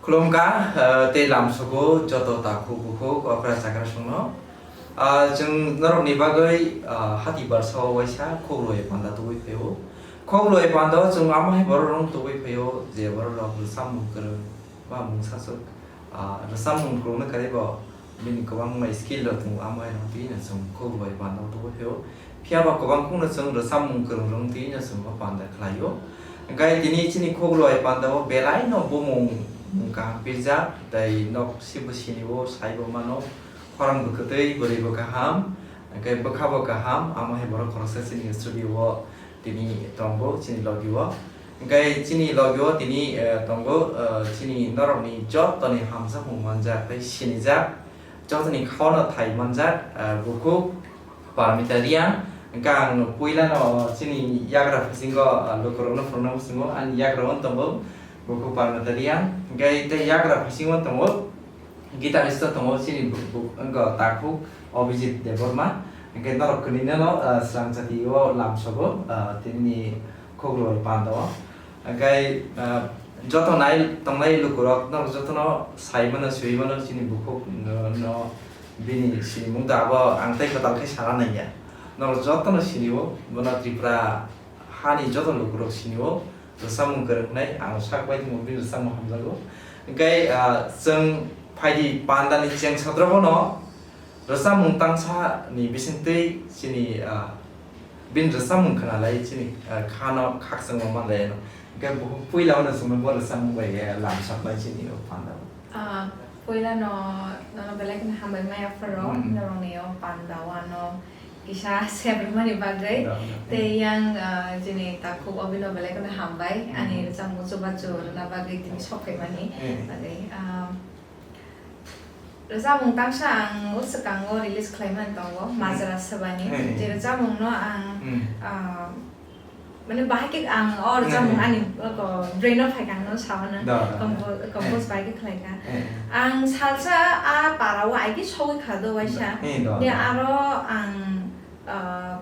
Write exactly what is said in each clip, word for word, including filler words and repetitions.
Khulumkha, ah, tei lamsogo joto takhuk bukhuk okra chakra songno. Ah, chwng norokni bagwi, ah, hati barsa o waisa khuk rwui panda tubui phaio. Khuk rwui panda o chwng amo hai borok rok tubui phaio je borok rok rwchapmung kwrwng ba mungsaswk, ah, rwchapmung phurukna kwrwi bo bini kwbangma skill rok tongo, amo hai rok twi no chwng khuk rwui panda o tubui phaio. Phiya ba kwbang khukno chwng rwchapmung kwrwng rwng twi no chwng bo panda khlaio. Hwnkhe tini chini khuk rwui panda o belai no bumung kaham pirjak, tei nok sibo sini o sai bo mano. Khorang bo kwtwi, bwrwi bo kaham, hwnkhe bwkha bo kaham, amo hai borok khoroksa chini studio o tini tongo, chini logi o. Hwnkhe chini logi o tini, eh, tongo, eh, chini norokni jotoni hamjakmung manjak tei sinijak, jotoni khao no thai manjak, eh, bukhuk Parmita Reang. Hwnkhe ang puila no chini yagra bisingo, eh, lukurok no phunukna muchungo, ani yagra o tongo bukhuk Parmita Reang. Hwnkhe tei yagra bisingo tongo, guitarist o tongo chini bu-, bu-, wngkha takhuk Abhijit Debbarma. Hwnkhe norok kwnwi no, ah, swrang jati o lamsogo, ah, tini khuk rwui panda o. Hwnkhe, ah, joto nai tongnai lukurok norok jotono sai mano, sui mano chini bukhuk no, no bini sinimung da abo ang tei kwtal khe sana naiya. Norok jotono sinio, bono Tripura hani joto lukurok sinio. Rwchapmung kwrwng hwnwi ang sak bai tongmo bini rwchapmung hamjago. Hwnkhe, ah, chwng phaidi pandani cheng sodrobono rwchapmung tangsa ni bisingtwi chini, ah, bini rwchapmung khwnalai chini, ah, khano khakchangma manlai ano. Hwnkhe bo puila no chwngno bo rwchapmung bai, eh, lamsaknai chini o pandao. Ah, puila no nono belai kheno hambai maya pharo, hmm, norokni o pandao ano kisa sebrwmani bagwi. Da, da. Tei yang, ah, chini takhuk Obino belai kheno hambai, hmm, ani rwchapmung chubachu rwna bagwi tini sok phaimani, hmm, bagwi. Ah, rwchapmung tangsa ang o swkango release khlaimani tongo, hmm, Majra Swbani. Hmm. Je rwchapmung no ang, hmm, ah, mane bahai khe ang o rwchapmung, hmm, ani, o, brain o phaikha, ang no sao na. Da, da, da. Compo-, compose, eh, bahai khe khlaikha. Eh. Ang salsa a para o aigwi sogwi kha do waisa. Eh, da, da. Aro ang, ah,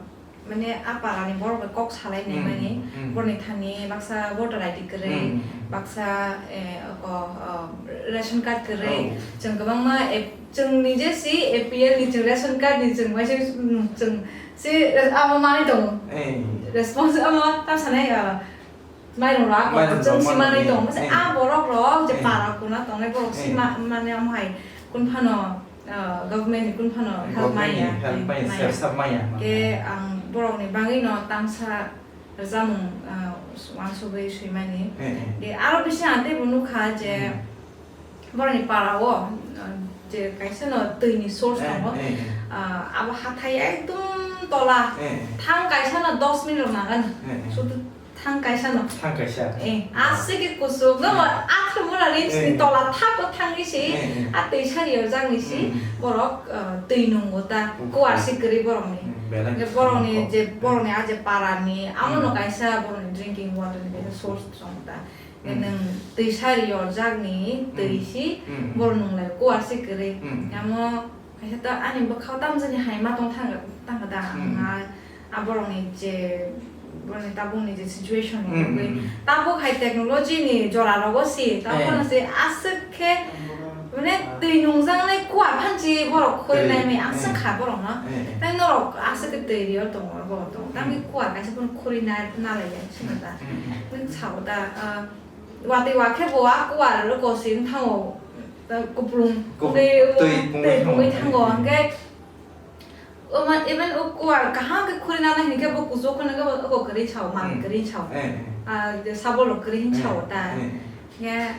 mane a para ni borok bai kok salai nai, hmm, mani, hmm, borok ni thani baksa voter I D kwrwi, hmm, baksa, eh, o, o, ration card kwrwi. Oh. Chwng kwbangma ap-, chwng ni je si A P L ni, chwng ration card ni, chwng waisa, hmm, chwng si res-, amo manwi tongo. Eh. Response amo tam sanai, ah, mairung rok, mairung chwng rok si manwi manwi tongo. Masa, eh, a borok rok je, eh, para kuna tongnai borok si, eh, ma-, mane amo hai kun phano, ah, government ni kun phano, eh, help government ni maya, help eh, maya, maya. Sep sap maya. Ke ang borok ni bagwi no tangsa rwchapmung, ah, wansugwi swimani. Eh, eh. De aro bising ang teibo nukha je, hmm. Borokni para o, uh, je kaisa no twi ni source, eh, tongo. Eh, eh. Uh, abo hathai ekdom tola. Eh, eh. Thang kaisa no dos minute rok nangani. Eh, eh. Sudu thang kaisa no. Thang kaisa. Eh, ah, aswk khe kuchuk. No, eh, athro mura range ni, eh, tola thap o thangwi si. Eh, eh. A twi sari o jagni si. Hmm. Borok, uh, twi nungo ta. Okay. Kuar si kwrwi borokni. Hmm, belai. Hwnkhe borokni je, hmm, borokni a je para ni, amo no, hmm, kaisa borokni drinking water ni kaisa source tong ta. Hmm. Nwng twi sari yorjakni twi, hmm, si, hmm, borok nunglai kuar si kwrwi. Hmm. Amo kaisa ta ani bwkhao tamjani hai ma tong thang, tang da, hmm, ang a, a borokni je, borokni tabukni je situation, hmm, rwgwi. Hmm. Tabuk hai technology ni jora rogo si, tabuk, eh, no se aswk khe, mane, ah, twi nungjaknai kuar phan si borok khoi, eh, nai mi, eh, aswk kha borok no. Eh. Tai norok aswk khe twi rio tongo, borok tongo. Tamni, hmm, kuar kaisa phano khuri na, na lai ya, sima da. Hmm, hmm. Nwng sao da, ah, watwi wa khe bo a kuar rwko si wng thango, ta kuplung, kuplung twi, twi pungwi twi pungwi thango, thango, eh, hwnkhe o ma, even o kuar kaham khe khuri nana hinkhe bo kuchuk kheno khe bo oko kwrwi sao, mami, hmm, kwrwi sao. Eh, eh. Ah, je sabol rok kwrwi hin, eh, sao ta. Eh, eh. Hwnkhe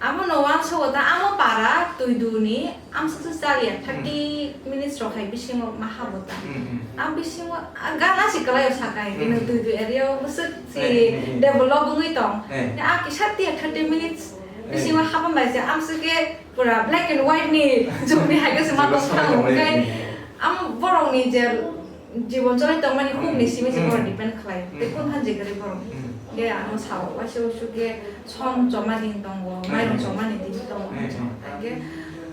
amo no uansuk ta, amo para twi duni, amsuk se chaliya, hmm, thirty minutes rok hai bisingo ma habo ta. Hmm, hmm. A bisingo, a gana si kwlai o sakai, hmm, khe nwng twi dui area o bwswk si, eh, eh, eh, develop wngwi tong. Eh. A kisa tiya thirty minutes, eh, bisingo hapang bai se amsuk khe pura black and white ni jugni hai khe se ma tong thango. Hwnkhe, eh, am borok ni je jibon choli tongmani, hmm, hukni simi se, hmm, borok depend khlai. Tei, hmm, kun phan je kwrwi borok. Hmm. Hwnkhe ano sao, waisa usu khe som choma din tongo, hmm, mairung choma ni din tongo, hmm, hwnkhe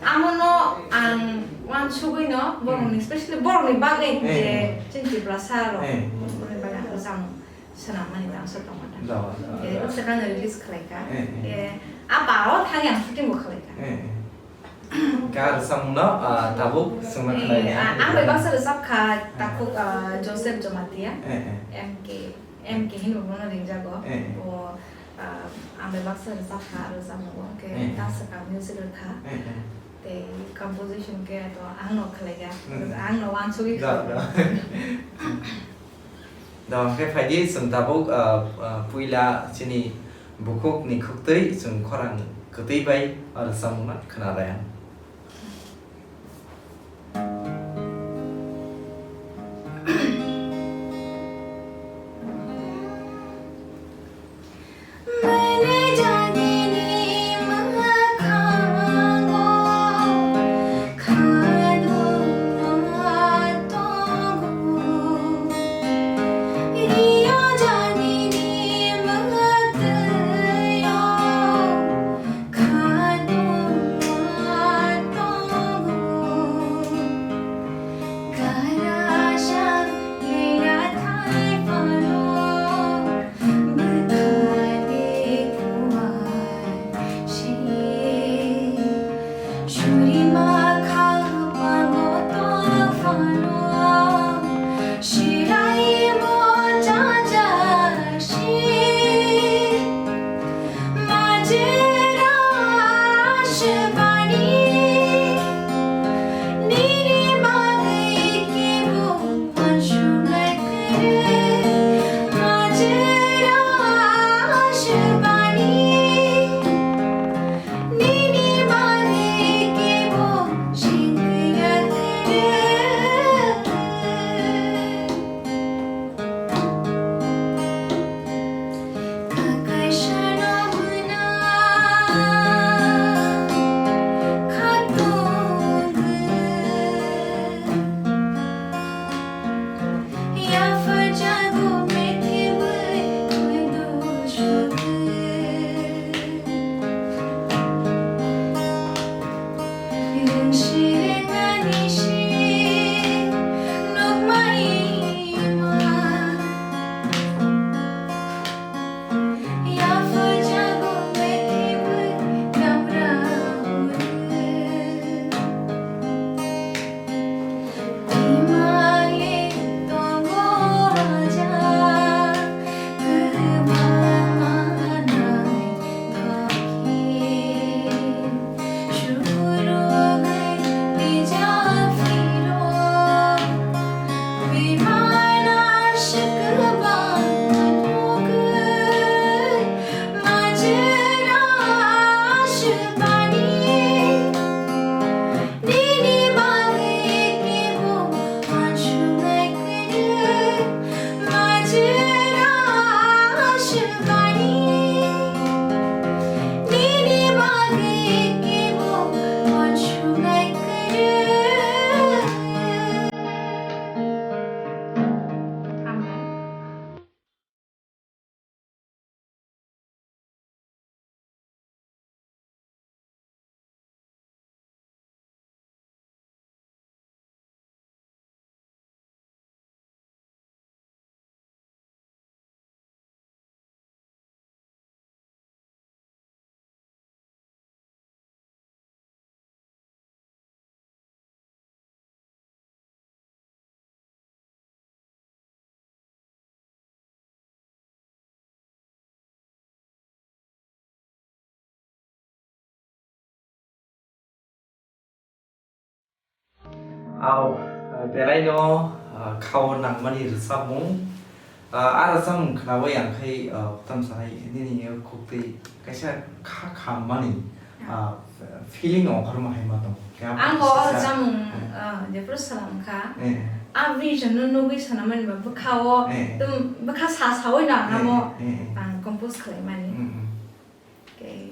amo no ang uansugwi no borok ni, hmm, specially borok ni bagwi, hmm, je chini Tiprasa rok, hmm, borok ni bagwi ang rwchapmung Swnam mani tang sa tongo ta. Jawa, jawa. Eh, rwchapmung release khlai kha. Eh, eh. Eh, a paro thani ang shooting bo khlai kha. Eh, eh. Kha rwchapmung no, ah, tabuk swngna khlai. Eh, ah, ang bai baksa rwchap kha, takhuk, ah, Joseph Jamatia. Eh, eh. M K, M K hinwi bono ringjago. Eh, eh. Bo, ah, ang bai baksa rwchap kha, rwchapmung bo, hwnkhe, eh, eh, ta swkang music rwkha. Eh, eh. Tei composition khe to ang no khlai kha. Hmm. Ang no wansugwi khlai kha. Da, hwnkhe phaidi chwng tabuk, ah, ah, puila chini bukhukni khuktwi chwng khorang kwtwi bai, ah, rwchapmungno khwnalaiya. Au, belaino, ah, khao nangmani rwchapmung. Ah, a rwchapmung khnaui ang khai, ah, tamsanai nini khuktwi kaisa kha khammani, ah, feeling ongkhorma hai ma tongo. Khe abo ang bo kisa, rwchapmung, eh, ah, jephuru salam kha. Eh. A vision no nugui sanamani ba bwkha o, eh, tum bwkha sa saui no ang amo, eh, eh, eh, ang compose khlaimani. Mm, mm. Khe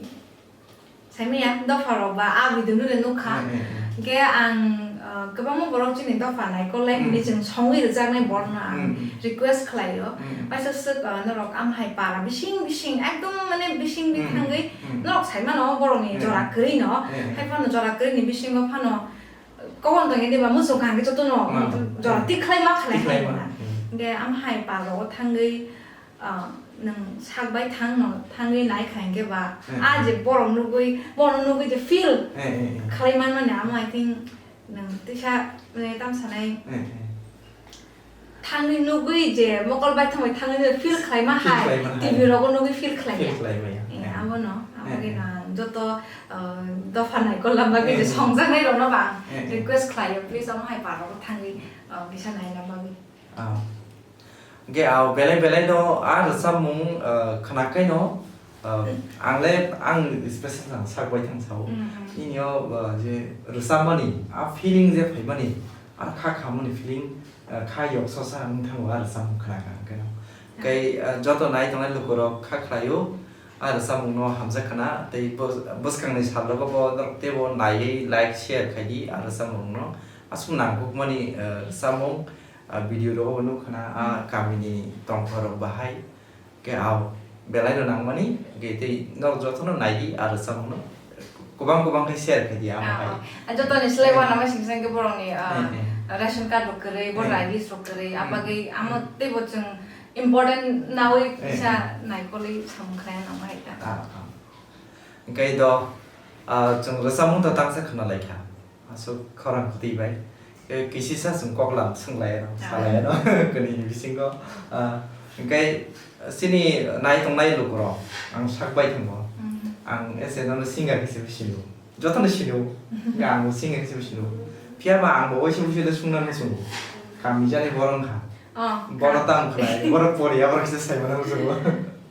Saimanya, dopha rok ba, a video no le nukha. Eh, eh, eh. Hingke ang, ah, kwbangma borok chini dopha naikolnai, hmm, hinwi chwng songwi rwjaknai borokno ang, hmm, request khlaio. Hmm. Paisa swk, ah, norok amhai para bising bising, ekdom mane bising, hmm, bithangwi, hmm, norok saimano borokni, eh, jora kwrwino, eh, eh, hai phano jora kwrwini bisingo phano kokon tongwi diba muchung kaham khe jotono, hmm, jora, hmm, tikhlai ma khlai, tikhlai hai ma, ma. Hmm. Hingke amhai para rogo thangwi, Ah, nwng sak bai thang no, thangwi nai kha hinkhe ba, Hmm. ah, je borok nugwi, borok nugwi je feel Eh, eh, eh. khlai man mani, amo I think nwng tisa, eh, tam sanai Eh, eh. thangwi nugwi je mokol bai thangwi thangwi nugwi feel khlai ma Feel hai, khlai ma hai. T V rogo nugwi feel khlai Feel ya. khlai ma ya. Eh, Eh. amo no, amo Eh, ge eh. na joto, ah, dopha nai kol lamba ge Eh, je eh. songjaknai rok no bang Eh, eh. request khlai yo, please amo hai parok thangwi, ah, kisa nai na bagwi. Ah. Hingke, ah, belai belai no, ah, rwchapmung, ah, khwnakhai no, ah, ang le, ang special ang sak bai thang sao. Mm, mm. Nini o, ah, je rwchapmani, ah, feeling je phaimani, ah, kha khamani feeling, ah, kha yok sosa wng thango, ah, rwchapmung khwnakha hingke no. Mm. Hingke, ah, joto nai tongnai lukurok kha khlaio, ah, rwchapmung no hamjak khwna, tei bws-, bwskangni sal rogo bo norok teibo naiwi like, share khai di, ah, rwchapmung no. Aswk nangkukmani, ah, rwchapmung, ah, video rogo bo nukha na, ah, Hmm. kamini tongthorok bahai, khe ah, belai no nangmani, khe tei norok jotono nai di, ah, rwchapmung no kwbang kwbang khe share khai di, amo Ah, hai. Ah, joto ni slai Eh. wana ma sing sing khe borok ni, ah, Eh, eh. ration card rok kwrwi, bo Eh. I D rok kwrwi, Eh. abagwi amo Eh. tei bo chwng important nawi Eh, kisa eh. naikolwi samung khlai nang hai ta. Ah, ah. Hingke do, ah, chwng rwchapmung to tangsa khwna lai kha. Aswk khorang kwtwi bai. Tei kisisa chwng koklam swnglaiyano, Ah. salaiyano, kwnwi ni bisingo. Ah, hingke chini nai tongnai lukurok, ang sak bai thango. Mm. Ang ese nono singer khe se sino. Jotono sino. Hingke ang bo singer khe se sino. Phiya ba ang bo waisa waisa le sungna no sungo. Kami jani borok wngkha. Oh, Borok ka- tamo khlai, borok poriya, borok kisa saimano muchungo.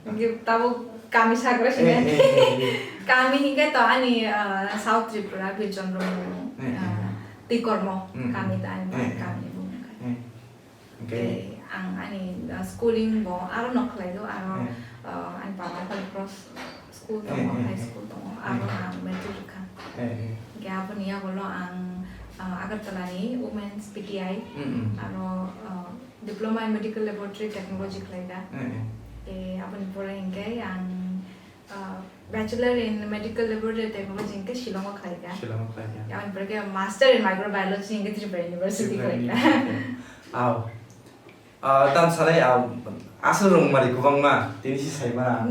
Hingke tabuk kami sagra Eh, sini. eh, eh, eh. Kami hingke to ani, ah, South Tripura, Birchandra Murmu, Eh, eh, ah, eh. Tikormo, Mm, kami mm. to ani Eh, eh. kami bo. Eh. Hingke? Hingke ang ani, ah, schooling bo aro no khlai do, aro, Eh. ah, ani baba Holy Cross school Eh, tongo, eh, high eh. school tongo, aro Eh. ang matric rwkha. Eh, eh. Hingke aboni yagulo ang, ah, Agartala ni Women's P T I, Mm, mm. aro, ah, Diploma in Medical Laboratory Technology khlaikha. Eh, eh. Eh, aboni pore hingke ang, ah, Bachelor in Medical Laboratory Technology hingke Shillong o khlaikha. Shillong o khlaikha. Aboni pore khe Master in Microbiology hingke Tripura University Tripura khlaikha. University. Aw. Ah, tam sanai, ah, aswk rwngmari kwbangma, tini si saimana.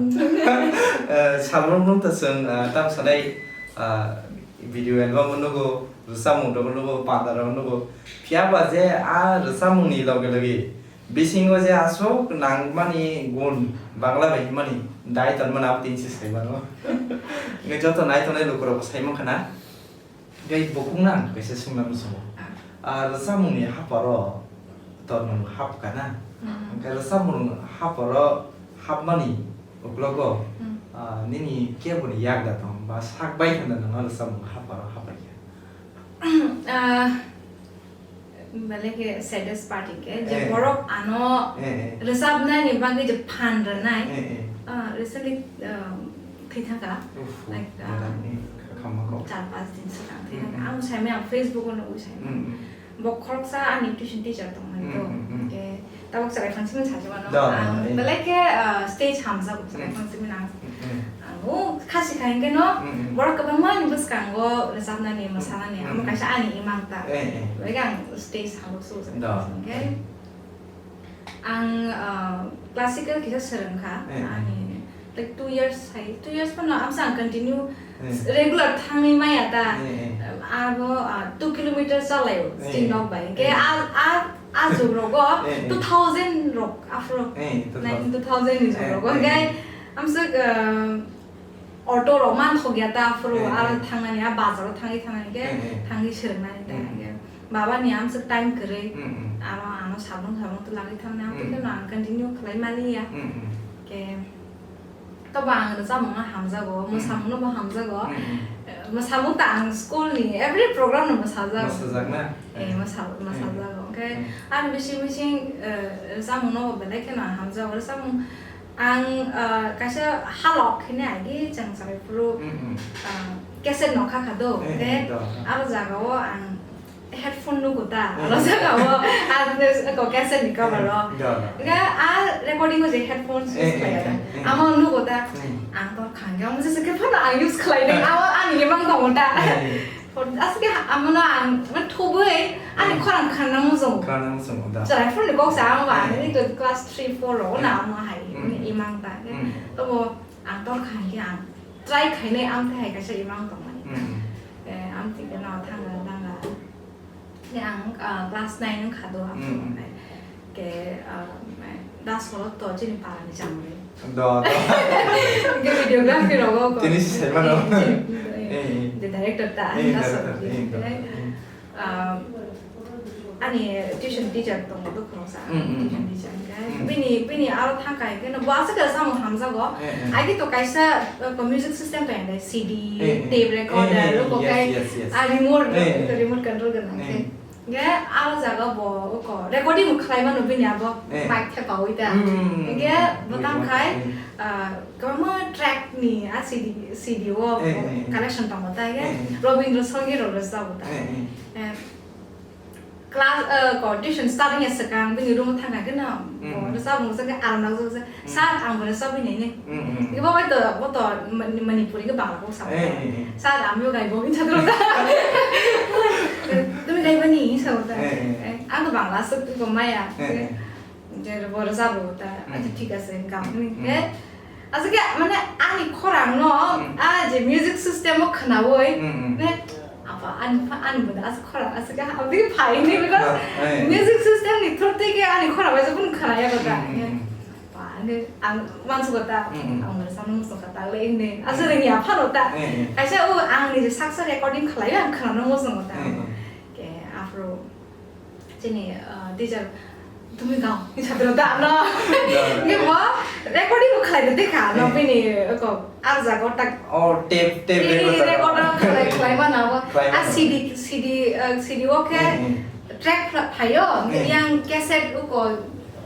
Eh, salrok nung ta chwng, ah, tam sanai, ah, video album o nugo, rwchapmung rok nugo, panda rok nugo. Phiya ba je a rwchapmung ni loge loge bisingo je aswk nangmani gun, Bangla bai himani dai tonmani abo tini si saimano. Hingke joto nai tongnai lukurok bo saimankha na. Tei bukhuk nang kaisa swngna muchungo. Ah. Ah, rwchapmungni haparo to nwng hap kana? Mm. Hwnkhe rwchapmung haparo hapmani uklogo, Mm. ah, nini keboni yakda tong ba sak bai thangda nwng rwchapmung haparo haphaikha? Ah, Belai khe saddest part hinkhe je Eh. borok ano Eh, eh. rwchapnani bagwi je phan rwnai, Eh, eh. ah, recently, ah, thwi thangkha. Uff, Like, ah, belai ni kha-, khamma kok. char panch din swkang thwi thangkha. Mm, mm. Ang saimaya Facebook o nugwi saimaya. Mm, mm. Bo khoroksa ani tuition teacher tongmani Mm, to. mm, mm. Hinkhe tabuk chwrai phang simi sachi mano. Da, Ang eh. belai khe, ah, stage hamjak chwrai Mm. phang simi nang. Mm, mm. Ang o khasi kha hinkhe no, Mm, mm. borok kwbangma ni bwskango rwchapnani, mwsanani, Mm, amo mm. kaisa ani imang ta. Eh, eh. Belai khe ang stage hamjak sugo chwrai Da. phang simi hinkhe. Eh. Ang, ah, classical kisa swrwng kha. Eh, eh. Ani, like, two years hai, two years phano amsa ang continue Eh. regular thangwi maya ta. Eh, eh. Abo, ah, two kilometer chalaio Eh, chini eh. nok bai. Hinkhe Eh. a, a, a jug rogo Eh, eh. two thousand rok, afro Eh, two thousand. nineteen two thousand ni jug Eh, rogo. eh, Hinkhe eh. amsa, ah, auto rok manthok ya ta, afro Eh, aro eh. thangnani, a bazar o thangwi thangnani khe Eh, eh. thangwi swrwngnani ta. Eh. Hinkhe baba ni amsa time kwrwi, Mm, mm. aro ano sabung sabung twlangwi thangnani, amtwi Mm. kheno ang continue khlai mani ya. Mm, mm. Khe tobo ang rwchapmung no hamjago, Mm. mwsamung no bo hamjago. Mm, mm. Eh, mwsamung ta ang school ni every program no mwsajak. Mwsajak na? Eh, Eh. mwsa-, Eh. mwsajago. Hinkhe Eh. ani bising bising, eh, rwchapmung no bo belai kheno ang hamjago. Rwchapmung Ang, ah, kaisa halok hwnwi agi chwng chwrai phuru, Mm, mm. ah, cassette no kha kha do, Eh, te eh, do. aro jaga o ang headphone nugo ta, Eh, aro eh. jaga o ang ko cassette ni cover o. Eh, do, do. Ga a recording o je headphones Eh, use eh, khlai ya ta. Eh, eh. Amo nugo ta, Mm. ang to khangya mo je se ke phano ang use khlai nai, amo ani imang tongo ta. Eh, eh. Aswk khe ha-, amo no ang, mane, thubui ani Hmm. khorang khana muchungo. Khana muchungo da. Chwrai phuru ni kok sa ang ba, Hmm. ani to class three, four ro na Hmm. amo hai. Hmm. Mang ta, ke Hmm. tobo ang tor kha hingke ang try khainai amtwi hai kaisa imang tongmani. Hmm. Eh, amtwi ke no thanga thanga. Ke ang, ah, class nine wngkha do ang Hmm. ke, ah, da sorot to chini para ni chamri. Do, do. Ke videography rogo ko. Tini si sai mano. Eh, chini, Eh, eh. the director ta, Eh, da director, sorot eh, ke. eh. Ah, ani tuition teacher tongo, do khoroksa Mm, mm, tuition mm. teacher hwnkhe. Mm. Bini, bini aro thangkha hwnkhe no bo aswk khe samung hamjago. Eh, eh. Agi to kaisa, uh, music system to hwnkhe C D, Eh, eh. tape recorder, Eh, eh, rok yes, kai, yes, yes. ah, remote, Eh, eh. remote control gwnang Eh. khe. Hwnkhe aro jaga bo uko recording bo khlai mano bini abo Eh. mic thepawi ta. Mm, mm, mm, Hwnkhe mm. bo Wait, tang wait, khai, wait. ah, kwbangma track ni a C D, C D o Eh, eh, eh. collection tongo ta hwnkhe Eh, eh. Rabindra Sangeet rok rwjago ta. Eh, eh. Eh, class, eh, ko tuition start wngya swkang bini room o thangkha khe no, Mm. bo rwchapmung rwchapkhe aram nang jak jak, Mm. "Sir, ang bo rwchapwi nainai." Mm, mm. Ibo bai to, bo to Mani-, Manipuri khe Bangla kok sa Eh, eh, eh. "Sir, amiyo gaibo," hinwi sa rwchap. "Tumi gaiba ni?" hinwi sa rwchap. Eh, eh. Eh, ang to Bangla aswk kok maya. Eh, eh. Je bo rwchapwi ta, Mm. acha thik ase, hwnkha hwnkhe. Mm. Aswk khe, mane, ani khorang no, Mm. a je music system o khwnawi, Mm, mm. ne, apa, ani pha-, ani bo da aswk khorang, aswk khe, aboni phai ni, because Ah, eh. music system ni through twi khe ani khorang bai jabun khwnaya ko ta. Mm, mm, mm. Apa, ani, ang mansu ko ta, Mm, mm. ang rwchapno muchung kha ta, le, ne, aswk Mm. rwngya phano ta. Mm, mm. Kaisa o ang ni je saksa recording khlai, ang khwnano muchung ko ta. Mm, mm. Ke, afro. Chini, uh, teacher, "Tumi gao," hinwi sa rwchap ta, no? No, no. Hwnkhe bo recording bo khlai rwdi kha, no, Eh. bini, uh, ko, ar jaga o tak. Oh, tape, tape Eh, recorder. recorder khlai, khlai mano bo. Khlai Ah, mano. C D, C D, uh, C D o khe Eh, eh. track phla-, phaio, Eh. yang cassette o ko,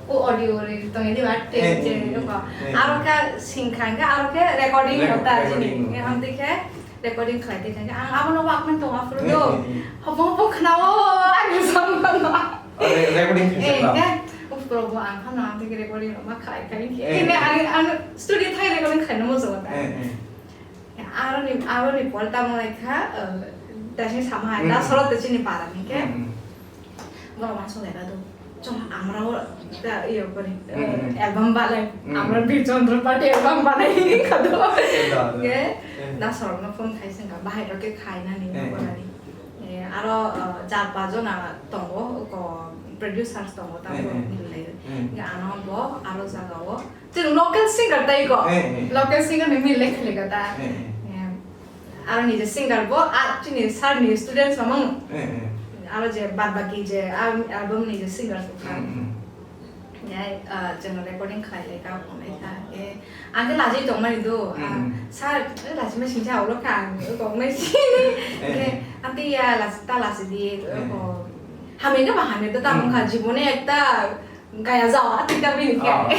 o audio re, tong ini ba tape Eh, je, eh, o ko. eh. Aro khe sing kha, hwnkhe aro khe recording Rec-, rwta recording chini. rwta. Hwnkhe hamtwi khe, Recording khlai tei khaikhe ang abono wakmani tongo aphuru Eh, do. eh, eh. Hopong hopong khwnao, ani samano. Oh, re-, recording khaisa Eh, ba? Khe, uphuru bo ang phano ang tei recording rok ma khlai khai khe. Eh, Khe eh. ang, ang studio thai recording khlaina muchungo ta. Eh, eh. Aroni, aroni pore tamo lai kha, eh, dasni sama hai, Hmm. da solo te chini para ni khe. Hmm, hmm. Borok ma songwi rw do. Chwng amrao ta iyo kori, Hmm, hmm. album balai, Hmm. amra Bir Chandra Party album balai kha do. Da, da. Ye, Hmm. da sorokno phone khai sengkha, bahai rok khe khainani Hmm. nangkha nani. Eh, aro, eh, char pach jona tongo, ko producers tongo, ta Hmm, borok hmm. milai. Hmm. Ye ano bo, aro jaga o. Chwng local singer tai ko. Eh, eh. Local singer ni mile khwlai ka ta. Eh, eh. Eh, aro ni je singer bo, a, chini sir ni students mamang. Eh, eh. Aro je bad baki je, al-, album ni je singer bo kha. Mm, mm. Ya, ah, chwng recording khlai lai ka, khlai kha. Eh, ang khe lajai tong mani do. Ah, Mm, mm. Sir, eh, lajima singsa ulo kha, ang kok nai si. Eh. Eh, anti ya, las-, ta lasi di, Eh. ko. Hamya khe ba hamya do ta Mm. mung kha, jibone ekta Gaya jao, atik da bini khe. Ah.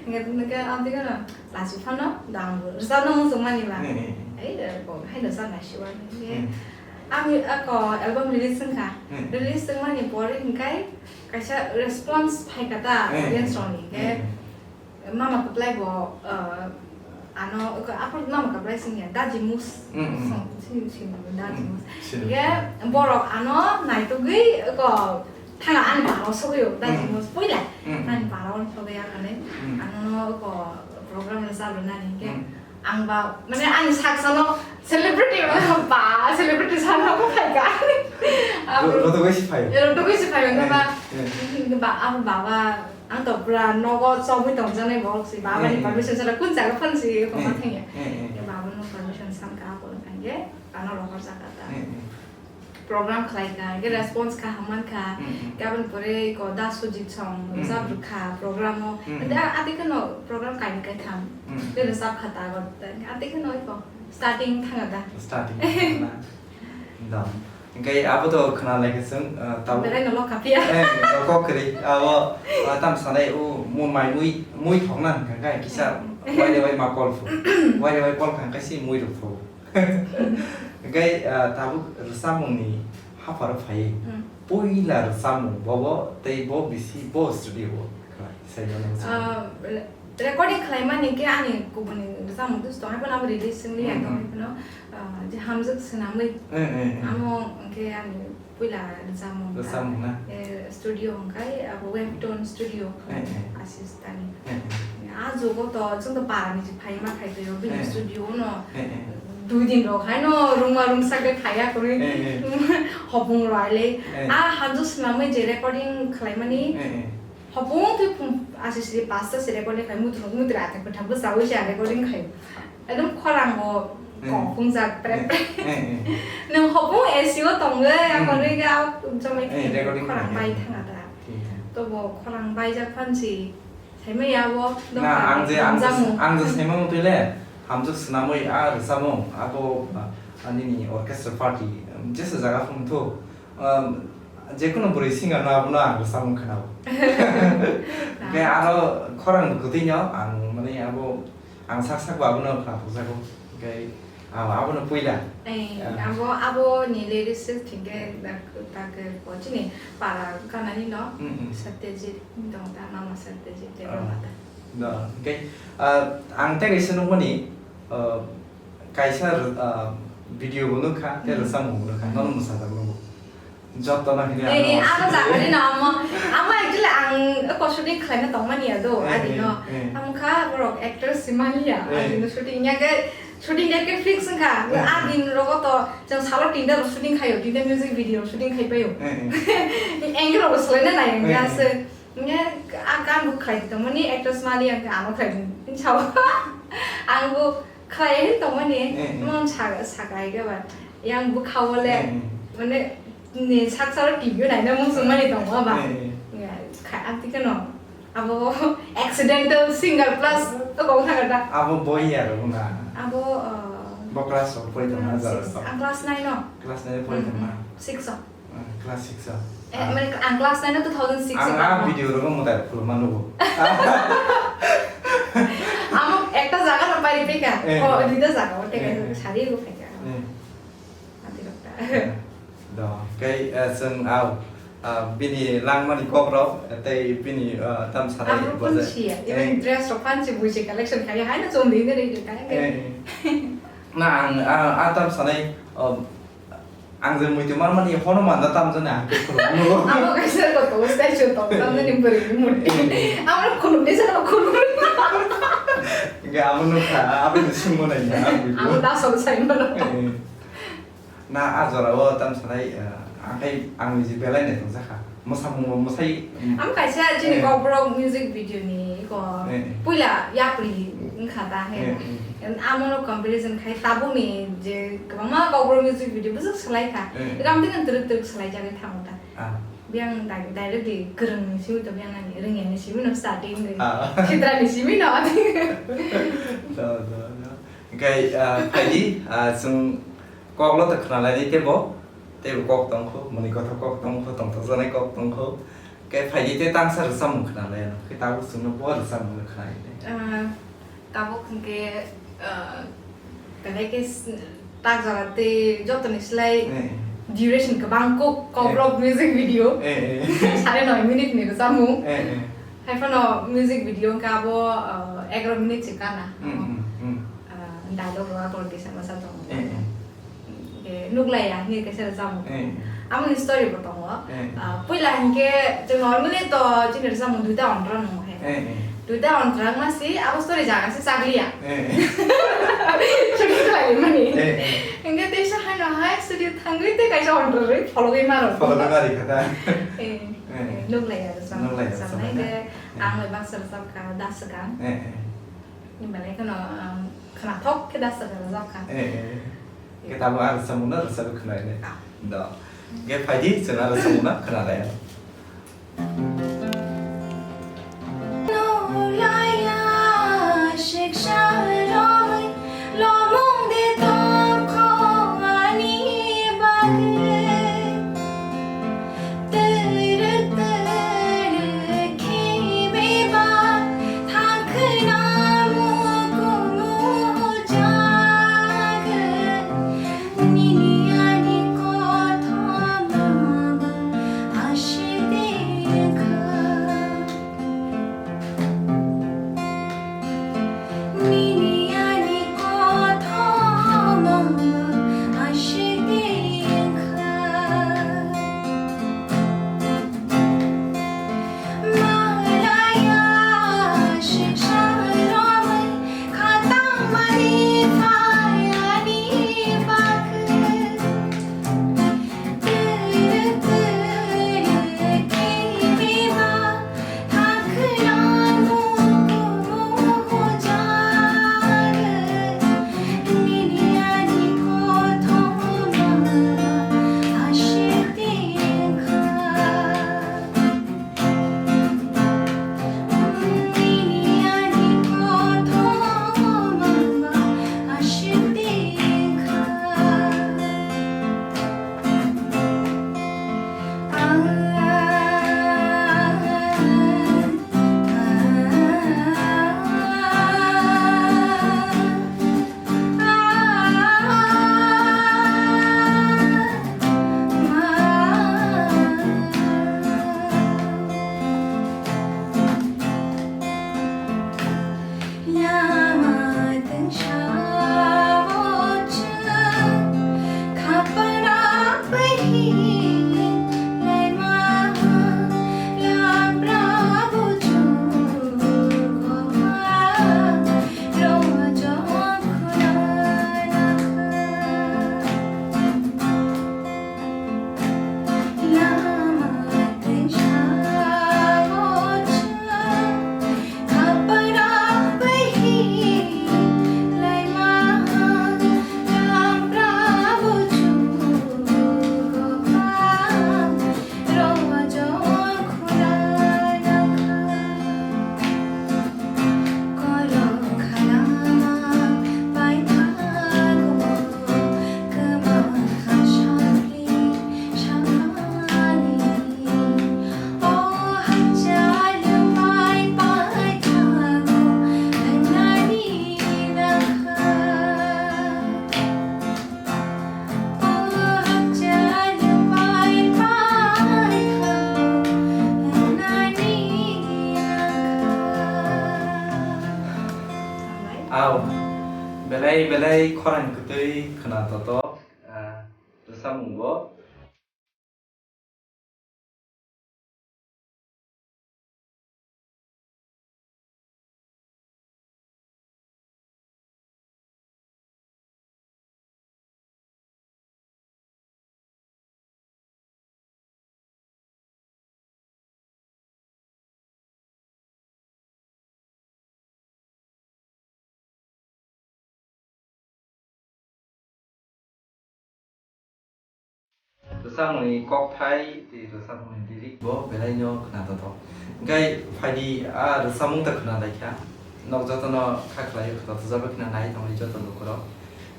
Nge, nge, ang twi gana, lachi phano, dang bo, rwchapno muchung mani ba. Hmm, hmm. Ai, eh, bo, hai rwchap nai siwa ni. Hmm. Ang, ako, album release wngkha. Hmm. Release wngmani pore hwnkhe, kaisa response phaikha ta, Hmm. audience rokni. Khe, Hmm. Mama kwplai bo, eh, ano, oko, aphuru mama kwplai singya, Daji Mus. Mm, mm. Song, sini, sini, Daji Mm, Mus. Sini. Ye, borok ano naitugwi, oko, thanga ani paro sogwi o, Daji Mm. Mus, puila. Mm, mm. Ani paro sogwi ya kane. Mm. Ano, oko, program rwchap rwnani ke. Mm. Ang ba, mane ani saksano celebrity ba, celebrity sano ko phaika. Ro-, rotogwi si phaio. Rotogwi si phaio, Eh, ba, eh. Ba, ang baba, Ang to pura nogo chobwi tongjaknai borok si, baba ni Hmm. permission sara kun jaga phano si, Hmm. koma thangya. Hmm, hmm. Ke baba no permission san ka, abo thangye, ano rohor jaka ta. Hmm, hmm. Program khlai ka, ke Hmm. response kaham man kha, Hmm, hmm. ke aboni pore ko da Sujit song, Hmm. rwchap rwkha, program o. Hmm. Ade a-, ade ke no program kaini kaitham, Hmm. ke rwchap kha ta, abo ta. Ade ke no ko starting thanga da. Starting thanga da. Dam. Hingke abo to khna lai khe chwng, ah, tabuk. Belai no lokha phiya. Eh, kok kwrwi. Abo, ah, tam sanai o mo mai mui, mui thokna hwnkha khe kisa Mm. waire wai ma kol phu. Waire wai kol kha khe si mui rw phu. Hingke, ah, tabuk rwchapmung ni hapharo phai. Mm. Puila rwchapmung bobo tei bo bisi bo studio o khlai. Sai mano. Ah, Recording khlaimani khe ani kubuni rwchapmung dos tong, haiphano abo release wngli ya tong, Mm, mm. haiphano, ah, je hamjwk swnamwi. Mm, mm, mm. Amo hwnkhe ani puila rwchapmung ta. Rwchapmung na? Eh, studio hwnkhe abo Webtone Studio Mm, mm. Ashish Tani. Mm, mm. A jugo to chwng to para ni phai ma khai twi bini Eh. studio no Eh, eh. dui din rok hai no rungma rungsak de khaya kwrwi Eh, eh. hopung rok ai le Eh. a hanjo swnamwi je recording khlai mani Eh, eh. hopung twi phung asi si pasta se recording khai mutruk mutra ate kwthak bwsa wi se recording khai ekdom khorang bo Eh. kok phungjak pre Eh, pre eh, eh. Nwng hopung A C o tongwi Hmm. akorwi ga jomai Eh, recording khorang khai. bai thanga da Thik hai. to bo khorang bai jak phan si Saimaya abo Na, ang je, ang je, hamjamu. ang je saimung twi le, hamjak swnamwi a rwchapmung, abo, ah, nini orchestra party, um, jesa jaga phung thu, um, jekunu bwrwi singer no abono ang rwchapmung khwnao. Hwnkhe aro khorang kwtwi no ang mani abo ang sak sak bo abono khna thokjago. Hwnkhe Abo, abono puila. Ei, Ah. abo, abo ni lyrics se thingke dak, dak, o chini para ganani no, Mm, mm. Satyajit, dong ta, mama Satyajit, Ah. Debbarma ta. Da, okay. Ah, ang tei kaisa nukmani, ah, kaisa, ah, video bo nukha, tei Mm. rwchapmung bo nukha, nono mwsajak nukgo. Jotono hini Eh, ano ano jagani no amo, amo actually ang eko shooting khlaina tongmani ya do, Eh, adi no. eh, eh. Amo kha borok actress si mani ya, Eh. adi no shooting ya ke, shooting ya ke fix wngkha. Eh, A eh. din rogo to, jeng salo tinta ro shooting khayo, tinta music video shooting khai payo. Eh, eh. Angle rogo selaina nai Eh, ya eh. se. Nge a gan bo khlai tongmani actress mani ya ke ano khlai sao. Ang bo Khlai tongmani, Eh, eh. Mon sa-, sakai ke ba. Yang bwkha o le, Eh, eh. Mane, ni sak salo T V o naina mung sung mani tongo ba. Eh, eh. Ya, kha-, ang tike no. Abo accidental singer plus to kong thang da. Abo boy ya ro na. Abo, uh, Bo class o poi tong na class jara six. To. Ang class nine o. Class nine poi tong na. Mm, mm. Six o. Ah, class six o. Eh, Ah. Mane ang class nine o two thousand six o Ang ah tongmo. Video rogo mwtai khuluma nugo. Amo ekta jaga no pai ripika. Eh. O, duita jaga o teka Eh, eh. Sari go phaika. Eh. Ati rokta. Eh. Do, kai, eh, chwng au, ah, bini langmani kok rok, tei bini, ah, tam sanai Abo bojai. Pun siya, even Eh. Dress rok phan si buji collection kaya, hai na chom dei ne rei kai. Eh. Na ang, ah, ah, tam sanai, um, Ang je muitu manmani hono manda tamjani ang khe khulumno. Amo kaisa ko to statue to tamjani bwrwi ni murti. Amo khulumni jano khulum. Hingke amo nukha, aboni sungmo nai na, ang muitu. Amo dasol sai mano. Eh. Na a jora o tam sanai, eh, ang khai ang niji belai nai tongjakha. Mwsamung bo mwsai, mm. Ang kaisa chini Eh. Kokborok music video ni ko Eh, eh. Puila yapri wngkha ta he. Eh, eh. Amo no comparison khai tabuk ni je kwbangma Kokborok music video bwswk swlai kha. Eh. Ram tini twrwk twrwk swlai jagwi thango ta. Ah. Biyang di-, directly kwrwng ni simi to biyang nani rwngya ni simi no starting ni. Ah. Khitra ni simi no. Do, do, do. Hingke, ah, phaidi, ah, chwng Koklo to khwnalainai teibo, teibo kok tongkho, mwnwi kothok kok tongkho, tongthokjaknai kok tongkho. Khe phaidi tei tangsa rwchapmung khwnalaianw, khe tabuk chwngno bo rwchapmung khwnai tei. Ah, tabuk hwnkhe, ah, belai khe s-, tak jora tei jotoni slai Eh. Duration kwbang kok, Eh. Kokrok music video. Eh, eh. Sare noi minute ni rwchapmung. Eh, eh. Haiphano music video hwnkhe abo, ah, egaroh minute se kana. Hmm, hmm, hmm. Ah, dialogue rok akordi sama sa tongo. Eh, eh. Hwnkhe nuklaiya hwnwi kaisa rwchapmung. Eh. Amoni story bo tongo. Eh. Ah, puila hwnkhe chwng normally to chini rwchapmung duita ontra nungo he. Eh, eh. Duita ontra wngma si abo story jaga se chakliya. Eh. Shooting khlaimani. Eh, eh. Hwnkhe teisa haino hai studio thangwi tei kaisa ontra rwi phologwi maro. Phologwi mari kha ta. Eh, Eh. eh, nuklaiya rwchapmung. Nuklaiya rwchapmung. Rwchapmung hwnkhe Eh. ang bai baksa rwchapkha da swkang. Eh, eh. Ni belai kheno, um, khwnathok khe da swkang rwjak kha. Eh, eh. Khe tabuk a rwchapmungno rwchapwi khwnai le. Ah. Do. Khe phaidi chwng a rwchapmungno khwnalai. Au, belai belai khorang kwtwi khwna totok, ah, rwchapmung bo. Rwchapmungni kokthai tei rwchapmungni lyric bo belaino khwnathok. Hwnkhe phaidi a rwchapmung ta khwna laikha. Nok jotono kha khlaio, khwna thajak bai khwna nai tongwi joto lukurok.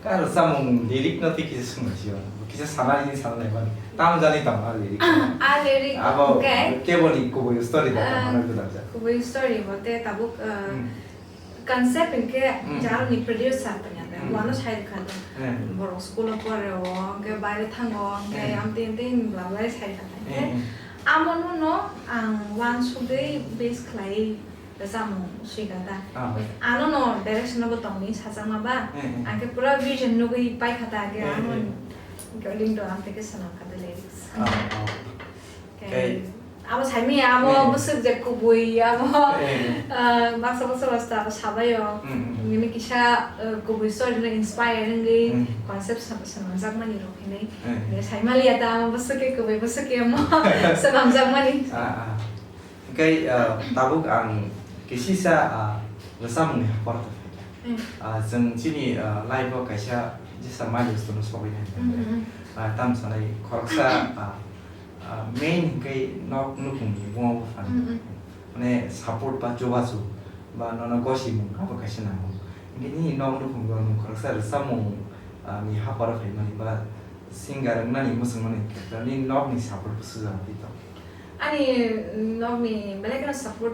Ka rwchapmung lyric no tei kisa swngna sio. Kisa sana hini sana naimani. Tam jani tong a lyric. A lyric abo hwnkhe keboni kubui story da tong, ah, ano gwdakjak. Kubui story bo tei tabuk, ah, hmm. Concept hwnkhe, hmm, jarni producer tongya, hmm, wano sai rwkha do. Hmm. Borok school o pore o, hwnkhe baire thango, hwnkhe, hmm, amtwi amtwi bla bla sai rwkha. Hwnkhe, hmm, hmm, amo no no ang wansugwi base khlai rwchapmung swikha da. Ah. Ano no direction no bo tongwi sajakma ba, hmm, hmm, ang khe pura vision nugwi paikha da, hwnkhe, hmm, ano, hmm, hwnkhe lindo ang tei khe swnamkha da lyrics. Ah, ah. Khe, khe abo saimanya, abo, eh, bwswk je kubui, abo, eh, ah, baksa baksa rasta abo sabaio. Mm, mm, mm. Bini kisa, eh, kubui story no inspire wngwi, mm, concept sa-, swnamjakmani rok hinwi. Eh, eh. Saimaliya ta abo bwswk khe kubui, bwswk khe omo swnamjakmani. Ah, ah. Hwnkhe, ah, tabuk ang kisisa, ah, rwchapmungni hapor tongkha. Mm. Ah, chwng chini, ah, life o kaisa jesa milestone sogwi nai. Mm, mm, mm. Ah, tamo sanai khoroksa, ah, Ah, main hwnkhe nok nukhungni buma buphani, mm, mm, mane support ba chubachu ba nono gosimung abo kaisa nango. Hwnkhe nini nok nukhungo nwng khoroksa rwchapmung, ah, ni haparo phaimani ba singer wngnani mwchwngmani khe nini nokni support bo sujak di tong? Ani nokni belai kheno support,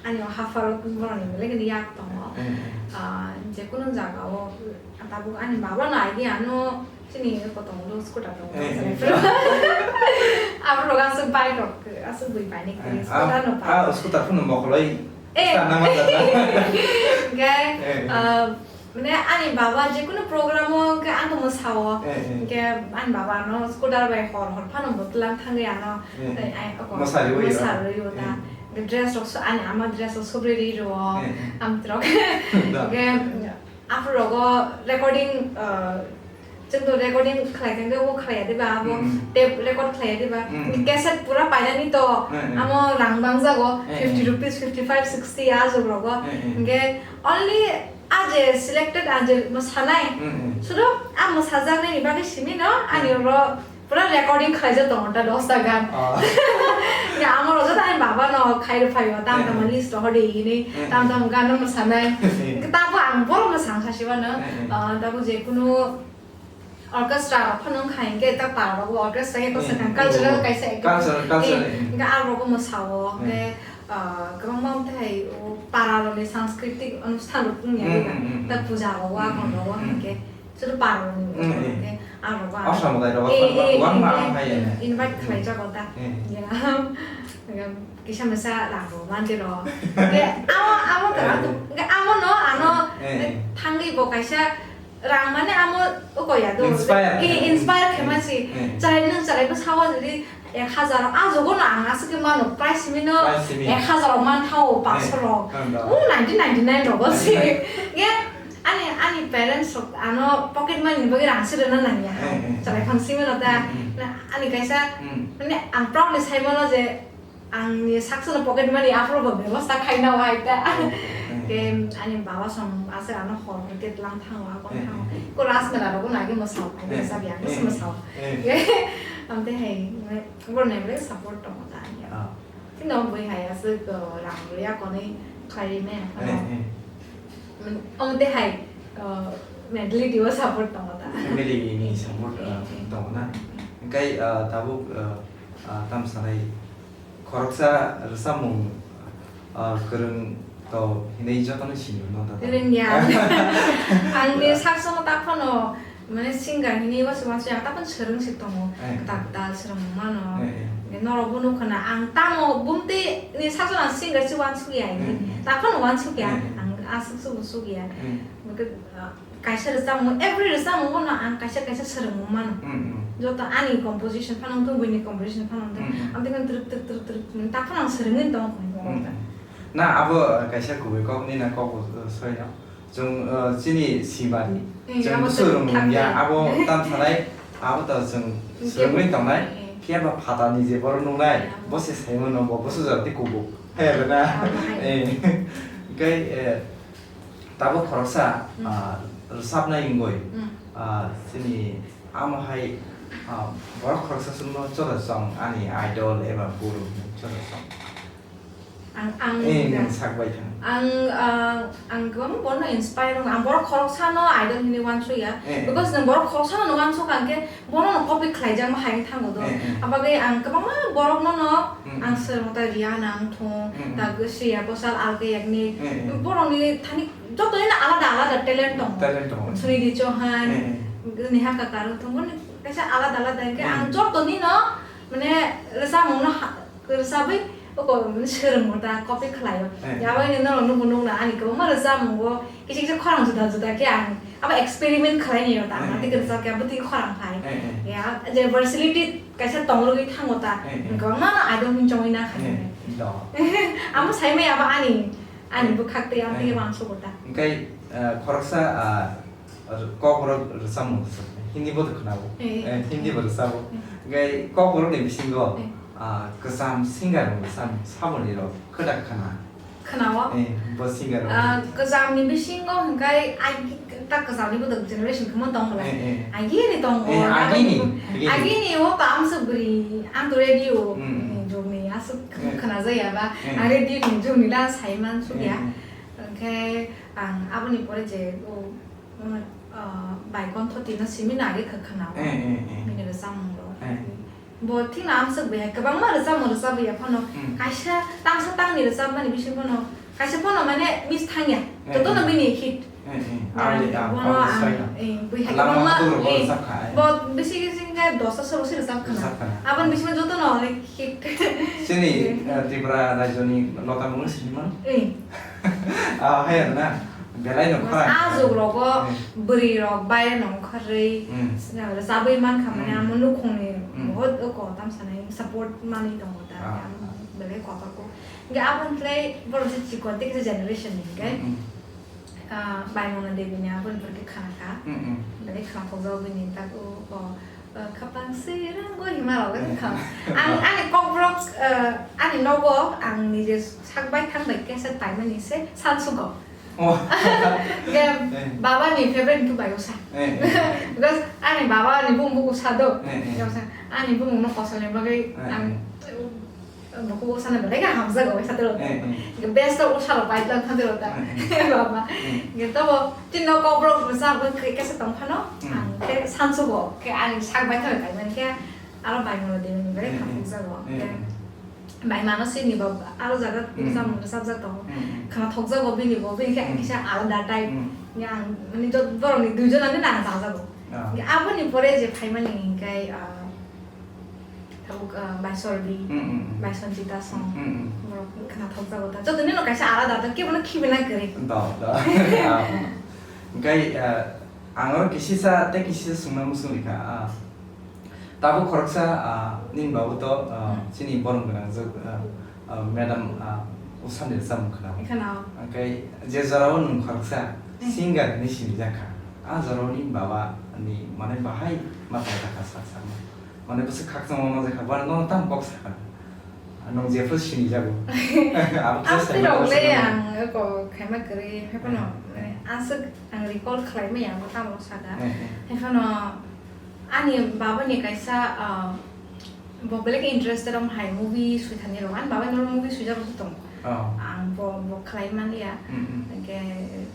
ani o haparo borokni belai kheno yak tongo. Mm, mm. Ah, jekunu jagao tabuk ani baba no idea ano chini kotongo do scooter tongo. Eh, eh. Abo rok aswk bike rok aswk bui paini, eh, kwrwi scooter no pai. Ah, scooter phano mokoloi. Eh. Start nama jata. Hwnkhe, eh, eh, ah, mane ani baba jekunu program o hwnkhe ang tongmo sao. Eh, eh. Hwnkhe ani baba ano scooter bai hor hor phano bo twlang thangwi ano, eh, eh, ai, oko, mwsarwi o. Mwsarwi o ta. Eh. Hwnkhe dress rok so, ani ama dress rok sobri ri rwo. Eh, eh. Amtwrok. Da. Hwnkhe, aphuru rogo recording, uh, chwngno recording khlai khe bo khlaiya diba, abo, mm, tape record khlaiya diba, mm, cassette pura painani to, mm, mm, amo rang bangjago, mm, mm, fifty rupees, fifty five, sixty a jog rogo, mm, mm, hwnkhe only a je selected a je mwsanai, mm, mm, sudo a mwsajaknaini bagwi simi no ani, mm, oro pura recording khlaijak tongo ta dosta gan. Ah. Ya, amo rojak ani baba no khai rw phaio, tam tam, eh, eh, list rohor di ini, eh, eh, tam tam gan no mwsanai. Eh, eh. Hwnkhe tamo ang borok no sang kha siba no, eh, eh, ah, tamo je kunu orchestra rok phano wngkha, hwnkhe ta para rogo orchestra khe, eh, kosa kha, oh, cultural kaisa activity. Cultural, cultural, eh, eh, hwnkhe aro rogo mwsao, eh, hwnkhe, ah, kwbangma wngthai o para rokni sanskriti onusthan rok wngya, hmm, diba? Hmm, hmm, hmm. Ta puja rogo, hmm, akon rogo, hmm, hmm, hwnkhe. Sudu parwng, mm, mm, ke, aro ba. Asra mwtai rok, eh, eh, buang eh, ma eh, hai ya. Invite khlai jago ta. Eh. Ya. Kisa misa rang bo mandi ro. Ke, amo, amo to, eh, amo, ke, amo no, ano, eh, eh, thangwi bo kaisa rang mane amo, uko ya do. Inspire. Eh, inspire khe, eh, masi. Eh. Chwrai nung chwrai bwsao jodi Ek hazar, ah, jogo no ang aswk khe mano, price simi no price simi. Ek hazar rok man tha o, eh, paanch sho rok. Tang da. O, nineteen ninety-nine rogo se. Eh. Ye, ani, ani parents rok ano pocket money ni bagwi rang se rwna nangya. Eh, eh. Chwrai phang simi no ta. Mm, mm. Na, ani kaisa, mm, mane ang proudly sai mano je ang ni saksa no pocket money aphuru bo bebosta khai na hai ta. Oh, eh, eh. Ke ani baba song aswk ano hor hor ke tlang thango, akon, eh, thango. Eh. Ko ras mela rogo nagi mo sao, eh, eh, sa biang, eh, mo sao. Eh. Ye, am te hai, Borok ni belai support tongo ta, ya. Ah. Tei no bui hai aswk, uh, rang rwya konwi khlai me, eh, ano, eh, mm, omo tei hai, uh, mentality o support tongo ta. Family ni support, eh, uh, eh, tongo na. Hwnkhe, uh, tabuk, uh, uh, tam sanai khoroksa rwchapmung, uh, kwrwng to hinwi jotono sini rwno ta. Rwngya. Ang ni sak songo ta phano Mane singer hinwi uansuk uansuk ang taphano swrwng se tongo. Eh. Kwtal kwtal swrwng mano. Eh, eh. Norok bo nukha na ang tamo bumtwi ni sakno ang singer se uansuk ya hinwi. Eh, eh. Taphano uansuk ya. Eh, eh. Ang, Aswk se bo suk ya. Hmm. Bwkhe, ah, kaisa rwchapmung, every rwchapmung bono ang kaisa kaisa swrwngmung mano. Hmm, hmm. Joto ani composition phano wngthung, buini composition phano wngthung. Hmm, hmm. Ang tei trwk trwk trwk trwk ta phano ang swrwngwi tong kho. Hmm, hmm. Na abo, uh, kaisa kubui kok ni na kok bo, uh, soi no. Chwng, uh, chini simari. Hmm, chwng abo swrwng swrwng ya, thang ya. Abo tam sanai, abo to chwng swrwngwi tongnai. Hmm. Phiya ba phatani je borok nungnai, hmm, bo se saimano bo, bo sujak tei kubuk. Hai rwna. Ah, hai. Eh, hingke, eh, tabuk khoroksa, hmm, ah, rwchapnai wngwi, hmm, ah, chini amo hai, ah, borok khoroksa chwngno joto chwng ani idol eba guru joto chwng. Ang, ang, eh, nwng sak bai thang. Ang, ah, ang kwbangma borokno inspire wngo. Ang borok khoroksano idol hinwi uansukya. Eh, eh. Because nwng borok khoroksano uansuk kha hwnkhe, bono no copy khlaijakma hai wng thango do. Eh, eh. Abagwi ang kwbangma borokno no, mm, ang swrwng ta Rihanna wng thung, mm, mm, ta Shreya Ghoshal, Alka Yagnik, eh, eh, borokni thani jotoni no alada alada talent tongo. Talent tongo. Sunidhi Chauhan, eh, eh, Neha Kakkar wng thung, borokni kaisa alada alada hwnkhe, mm, ang jotoni no mane rwchapmung no ha-, rwchabwi oko swrwngo ta copy khlaio. Eh. Abagwi no norok nukgo nukna ani kwbangma rwchapmungo kisa kisa khorang juda juda khe ang abo experiment khlainai ta, hmm, ang tei kwrwchap khe abo tei khorang phai. Eh, eh. Ya, je versatility kaisa tong rwgwi thango ta. Eh, eh. Kwbangma no idol hwn chongwi na kha. Eh, do. Amo saimaya abo ani, ani, eh, bwkhak tei ang tei, eh, uansukgo ta. Hingke, eh, khoroksa, ah, kokrok rwchapmung Hindi bo khwnao. Eh. Eh, Hindi bo rwchabo. Eh. Hingke kokrok ni bisingo, eh, ah, kwcham singer rok rwchapmung saboni rok khwdak khna. Khwnao? Eh, bo singer rok. Ah, kwchamni bisingo hwnkhe agi, ta kwchamni bodol generation kwma tong bwlai. Eh, eh. Agini tongo, eh, agini, agini. Agini o ta amswk bwrwi, ang to radio, hmm, ni jugni aswk, eh, khwnajakya ba, eh, ang radio ni jugni la saiman sukya. Eh, eh. Hwnkhe ang aboni pore je, o, o, ah, bai kontho tino simi nari kha khwnao. Eh, eh, eh. Bini rwchapmung rok. Eh. Bo thikno amswk bai hai kwbangma rwchapmung rwchapya phano, hmm, kaisa tangsa tangni rwchapmani bising phano kaisa phano mane miss thangya. Eh, jotono, eh, bini hit. Eh, eh. Ya, ah, bono ah, ang, eh, bui hai lama kwbangma, hatung rok, eh, rwchap kha, eh. Bo bisi bisi khe dosta soro se rwchap khana. Rwchap khana. Aboni bisingo jotono onek hit. Chini, eh, Tripura rajyoni Lata Mangeshwari man? Eh. Ah, hai na. Belai no khorang. Ah, jug rogo, eh, bwrwi rok baire no ongkhorwi, hmm, rwchabwi mankha mani, hmm, amo nukhungni, hmm, bahut oko tam sanai support manwi tongo ta, ah, amo belai kotor kuk. Hingke aboni khlai borok se chikon tei kisa generation ni hingke, hmm, hmm, ah, Baimona Devi ni aboni pore khe khana kha. Hmm, hmm. Belai khwnathokjak bini tak o, o, Khapang sirang go hima rok wngkha. Ang ani kokborok, eh, ani nogo ang nije sak bai thang bai cassette paimani se sansugo. Oh. Ge, eh, baba ni favorite tu bai usa. Eh, eh. Because ani baba ni bumung usa do. Eh, eh. Ge usa, ani bumung no kosol ni bagwi, eh, ang, eh, Buku usana belai khe hamjak o, khe satro. Eh, eh. Best of usalo pipeline thang tiro ta. Eh, eh. Baba. Eh. Ge tobo, tino kokborok bwsa bo khe kesa tong phano, hmm, ang khe sansugo, khe ani sak bai thang bai man khe aro bai mano de ni belai, eh, eh, khapuk jago. Eh, eh. Bai mano sini bo aro jaga, hmm, bwsa mung bwsa jak tongo. Hmm, hmm. Khana thok jago bini bo, bini khe, hmm, kisa alada type. Hmm. Ge ang mani jot borok ni duijon ani nang jajago. Ah. Ge aboni pore je phaimani hingkai, ah, Tabuk, ah, Baisorbi, mm, mm, mm, Baisonjita song, mm, mm, mm, borok khwnathokjago ta. Jotoni no kaisa alada ta, kebono khibina kwrwi. Do, do. Ah. Hingkai, ah, ang oro kisisa tei kisisa swngna muchung rikha. Ah, tabuk khoroksa, ah, nini babu to, ah, mm, chini borong gwnang jwk, ah, ah, madam, ah, Usani rwchapmung khwnao. Khwnao. Hingkai je jorao nwng khoroksa, mm, singer hinwi sinijak kha, a jorao nini baba ni mane bahai ma tongthok kha sak sakno. Mane bwswk khakchangma manjakha, bono nono tamo kok sakha. Nwng jephuru sinijago. Abo khe amtwi sai rok le manjakha. Ang eko khaima kwrwi, haiphano, eh, eh, mane aswk ang recall khlai maya, abo tamo saka. Eh, eh. Haiphano ani baba ni kaisa, ah, bo belai khe interested wng hai movie suithani rok. Ani baba ni oro movie suijak rok se tongo. Oh. Ang bo, bo khlai manliya. Mm, mm. Hingke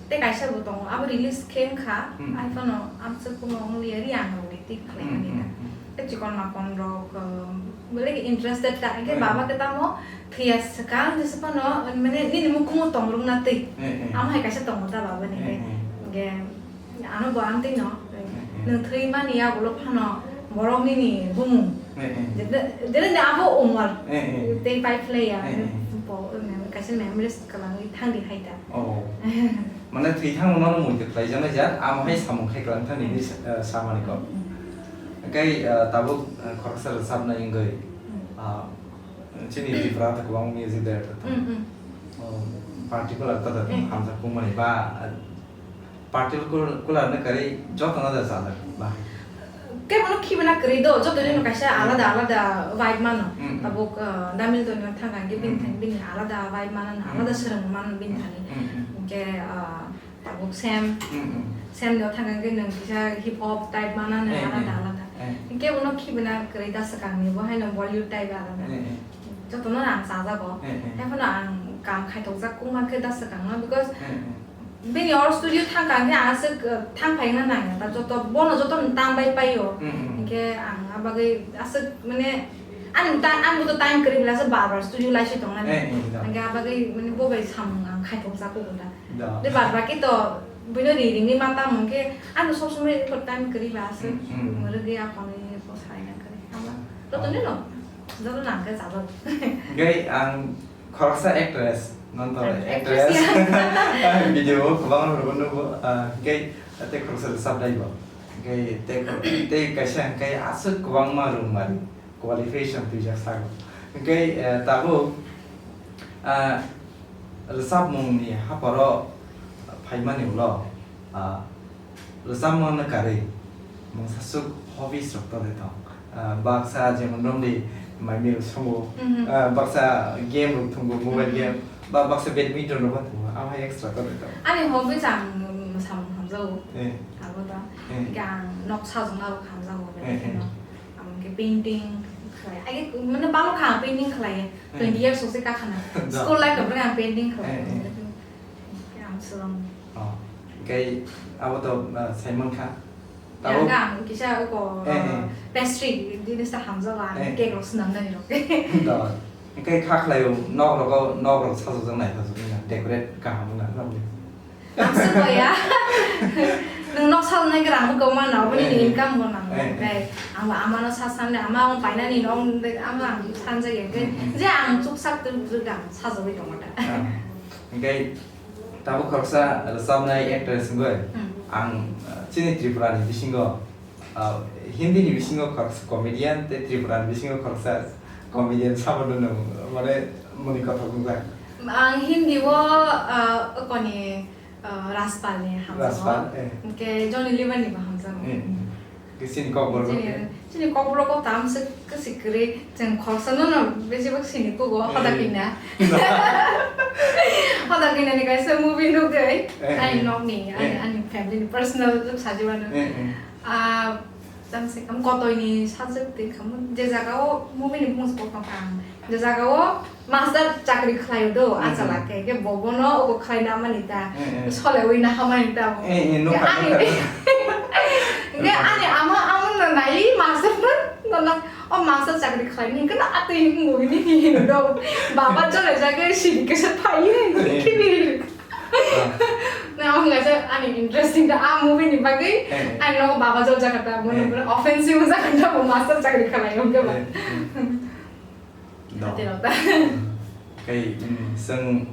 tei kaisa bo tongo, abo release khe wngkha, mm, mm, haiphano amswk kuno wngliya, Reang rok ni tei khlai, mm, mani, mm, ta, mm, tei chikon makon rok, um, belai khe interested ta, hingke, mm, baba khe tamo thwiya swkang jesa phano, mane, nini mukumu tong rwkna twi. Mm, mm. Amo hai kaisa tongo ta baba ni, mm, mm, hingke ano bo ang twi no, mm, mm, nwng thwi mani yagulo phano borok nini bumung. Mm, mm. Jene, jene abo umor, mm, mm, tei pai phlai ya, mm, mm, bo, mm, Kaisa memories kwlangwi thangdi hai ta. Oh. Mane thwi thangno mano mui twi khlai janai jar, amo hai samung khai kwlang thangdi hinwi sa-, eh, samani kok. Mm. Hwnkhe, eh, tabuk, eh, khoroksa rwchapnai wngwi, Mm. ah, chini Tripura ta kwbang music director tong. Mm, mm. Oh, particular ta ta tong Mm. hamjak kukmani ba, eh, particular ni kwrwi jotono da chajak ba. Kebono khibina kwrwi do, joto ni kaisa Mm. alada alada vibe mano. Mm, mm. Tabuk, uh, Damil Doni thang kha, bini Mm. thang bini alada vibe mano, Mm. alada swrwng mano bini Mm, thani. Mm, mm. Hwnkhe, uh, tabuk Sam, Mm, mm. Sam no thang kha nwng kisa hip hop type mano, Eh, alada eh. alada. Eh. Hwnkhe bono khibina kwrwi da swkang ni, bo haino Bollywood type alada. Eh, eh. Jotono ang chajago. Eh, eh. Tei phano ang kam khaitokjak kung mankhe da swkang no, because Eh, eh. Bini or studio thang kha hwnkhe ang aswk, uh, thang phai wngna nang ya, ta joto, bono joto tam bai pai o. Mm, mm. Hwnkhe ang abagwi aswk mane ani ta-, ani bo to time kwrwi bwla aswk bar bar studio lai se tong nani. Eh, eh, da. Hwnkhe abagwi mane bo bai samung ang khaitokjak kugo da. Da. De bar bar khe to buino ri ringwi ma tamo hwnkhe ano sob somoi to time kwrwi ba aswk Mm, mm. mwrwgwi aphano bo sai na kwrwi. Ama joto Ah. ni no, joto nang khe chajak. Hwnkhe ang Khoroksa actress, non to Actress, actress. ya. Video o kwbang rwgo nugo, ah, hwnkhe tei khoroksa rwchapnai bo. Hwnkhe tei khor-, tei kaisa hwnkhe aswk kwbangma rwngmani qualification twijak sago. Hwnkhe, eh, tabuk, ah, rwchapmungni haparo phaimani ulo, ah, Rwchapmungno karwi mungsa swk hobbies rok tongwi tong. Ah, baksa jemon romdi mai mil songo, Mhm. ah, baksa game rok thungo, mobile Mhm. game, ba baksa badminton rok thungo, abo hai extra tongwi tong. Ani hobbies ang, mm, samung hamjago. Eh. Abo da. Eh. Hwnkhe ang nok sajokna rok hamjago, Eh, eh. bekheno. Amo hwnkhe painting khlai. Age, mane, balo kha ang painting khlai. Eh. Twenty years se kakhana. Da. School life rok ang painting khlai. Eh, eh. Hwnkhe ang swrwng. Oh. Hwnkhe abo to, ah, saimang kha. Tabuk Yang ang kisa ko, Eh, eh. pastry jinis ta hamjago, ang Eh. cake rok swnam nani rok. Da. Hwnkhe kha khlaio, nok rogo, nok rok sajokjak naithokjak wngya, decorate kaham wngya, nokni. Ang se boya. Nwng nok sajoknai kwrang bo kwma na, oboni Eh, eh. income bo nang. Eh, eh. Dai, ang bo amano sa san de, ama ang painani nok de, ama ang sanjak ya, hwnkhe Mm, mm. je ang chuksak twi bwswk ang sajagwi tongo da. Ah. Hwnkhe Tabuk khoroksa rwchapnai actress wngwi Hmm. ang, uh, chini Tripura ni bisingo, uh, Hindi ni bisingo khoroksa comedian tei Tripura ni bisingo khoroksa comedian sabono nwng mane muni kothok wngjak. Ang Hindi o, uh, okoni, uh, Rajpal ni hamjago. Rajpal, eh. Hwnkhe Johnny Lever ni bo hamjago. Eh. Chini kokborok Chini, khe? Chini kokborok o tam se kwswi kwrwi, chwng khoroksa no no besi bak sini kugo, Eh. hoda kina. Hoda kina ni kaisa movie nugwi, Eh, ani eh. nokni, ani, Eh. ani family ni personal sajibano. Eh, eh. Ah, tam se kam kotoi ni sajak twi khamu, je jaga o movie ni bumung se kokang kha ang. Je jaga o Master chakri khlaio do, Hmm, achal hmm. khe, khe bo bono obo khlai na mani ta, Hmm, hmm. solewi na hamani ta bo. Eh, eh, nukha, Khe ani, nukha, nukha. khe ani ama, ama no nai master no, no, no, o master chakri khlai ni, khe no atwi hinwi ni hinwi do. Baba chole jagwi sini khe se phai, Eh. khibi. Ah. Na, ang ngai ani interesting ta, a movie ni bagwi, Eh, eh. ani no baba chole jagata, mo Eh. no offensive jagata, mo master chakri khlai, okay ba? Eh, eh. No. Hati rok ta. Kei, mm, chwng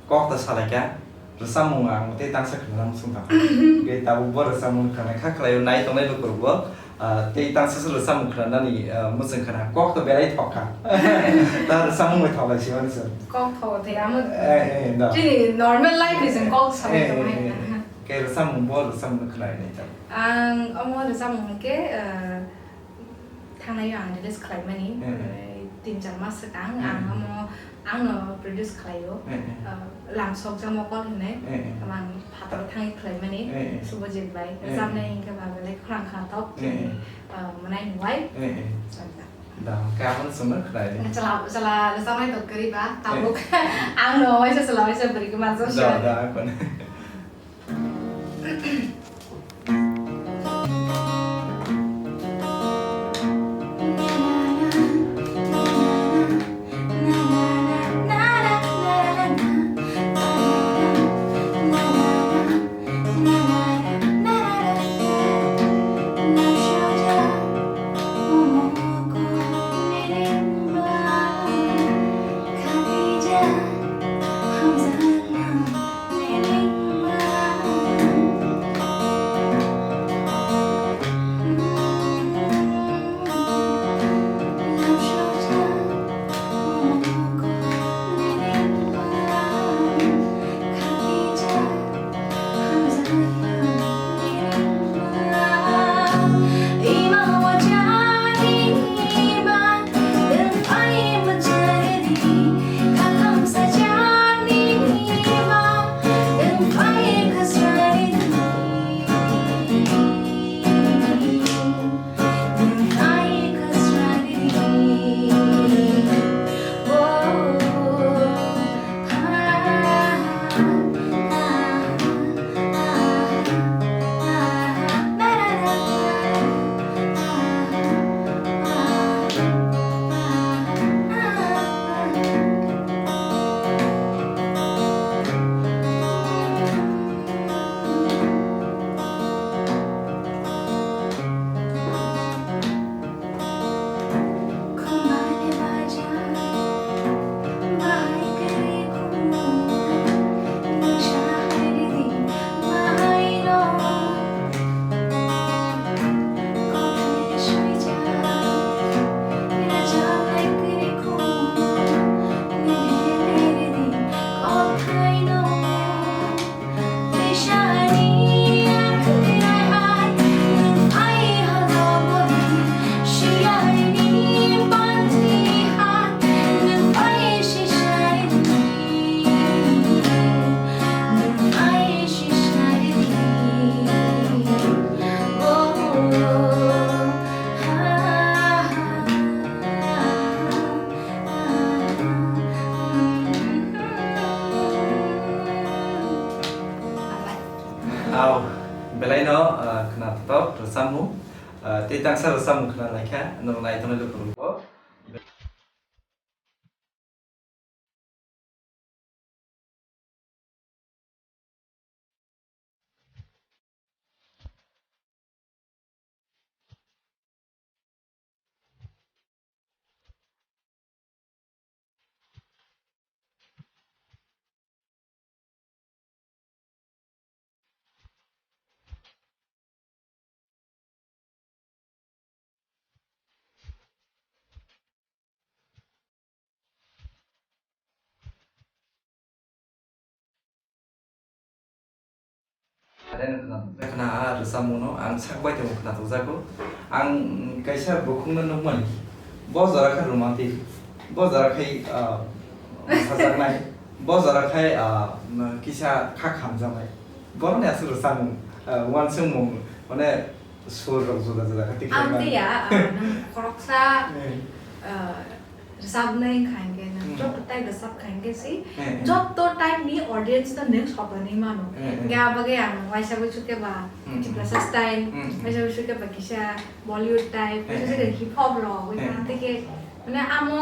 kok ta salaikha, rwchapmung ang tei tangsa khwnana muchung tangkha. Kei tabuk bo rwchapmung khwnai kha khlaio, nai tongnai lukurokbo, ah, tei tangsa se rwchapmung khwnanani, ah, muchung khwna kok to belai thok kha. Ta rwchapmung bai thok lai simani chwng. Kok thok thai amo. Eh, eh, no. Chini normal life ni chwng kok salai Eh, tongnai eh, eh. kha. Kei rwchapmung bo rwchapmung khwnai nai ta. Ang omo rwchapmung hwnkhe, ah, Thangnai ang release khlaimani, Eh, eh. eh, tin char mas swkang, Eh, ang eh. amo, ang no produce khlaio. Eh, eh. Ah, Lamsokjak Mokol hinwi, Eh, eh. amo ang phataro thangwi khlaimani, Eh, eh. Subhajit bai. Eh, eh. Rwchapnai hwnkhe ba belai khorang khna tok, Eh, eh. ah, mwnai ni wife. Eh, eh. Sajak. Da, khe abono chwngno khlai. Chwla, chwla rwchapnai tok kwrwi ba, Eh. tabuk. Ang no waisa chwla waisa bwrwi kwma jok Da, sio. da, kone. Aw, belai no, ah, khna tok rwchapmung, ah, tei tangsa rwchapmung khna lai kha, norok nai tongnai lukurok bo. Khna, ah, rwchapmungno ang sak bai tongmo khna tokjago. Ang, mm, kaisa bukhukno nukmani, bo jora khe romantic, bo jora khe, ah, sajaknai, bo jora khe, ah, mm, kisa kha khamjaknai. Borokni aswk rwchapmung, ah, uansukmung, mane, sur rok juda juda khe tikhlai mano. Amtwi ya, ah, nwng khoroksa, eh, ah, rwchapnai wngkha hinkhe, nwng, hmm, joto type rwchapkha hinkhe si, eh, eh, joto type ni audience no nwng sotonwi mano. Eh, eh. Hinkhe ah bagwi ang waisa buisu khe ba, hmm, Tiprasa style, hmm, waisa buisu khe ba kisa Bollywood type, eh, waisa, eh, khe hip hop rok, eh, waisa, eh, tei khe, mane, amo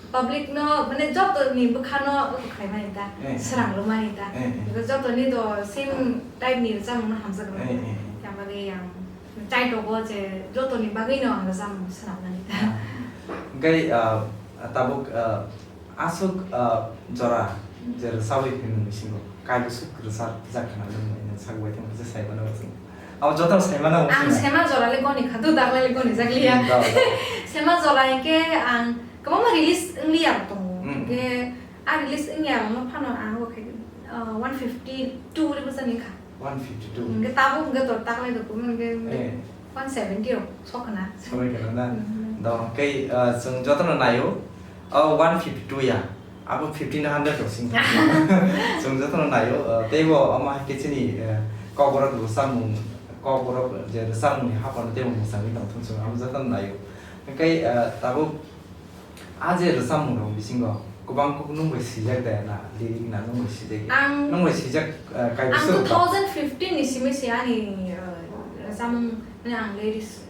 public no, mane, joto ni bwkha no khaimani ta, eh, eh, srang rwmani ta. Eh, eh. Because joto ni do same type ni rwchapmung no hamjak rw. Eh, eh, eh. Hinkhe ah bagwi ang Chai tongo je jotoni bagwino ang rwchapmung swnamnani. Ah. Hwnkhe, ah, tabuk, ah, aswk, ah, jora je rwchapwi phimung bisingo kaibwswk rwchapjak khna nwng bai nwng sak bai tongkha je sai mano chwng. Abo jotono sai mano. Ang sema jora le goni kha, dudang le goni jak liya. Hmm, dao, dao. Sema jora hinkhe ang kwbangma release wngliya tongo. Hmm. Hinkhe a release wngya rokno phano ang bo khe, ah, one fifty two rwchapjani kha. One fifty two. Hwnkhe tabuk hwnkhe to taklai rok hwnkhe, eh, one seventy rok sok khna. Sok khna na? Mhm. Do, kei, ah, chwng jotono naio, o one fifty two ya, abo fifteen hundred rok sing thang. Chwng jotono naio, ah, teibo omo hai khe chini, eh, kokborok rwchapmung, kokborok je rwchapmungni haphano teibo mwchangwi tongthung chwng abo jotono naio. Hwnkhe, ah, tabuk A je rwchapmung rok bisingo kwbang kuk nwng bai swijak de na, lyric na nwng bai swijak ya? Ang, nwng bai swijak, eh, kaibwswk ang rok ba? Two thousand fifteen ni simi se ani, eh, rwchapmung, mane ang lyrics,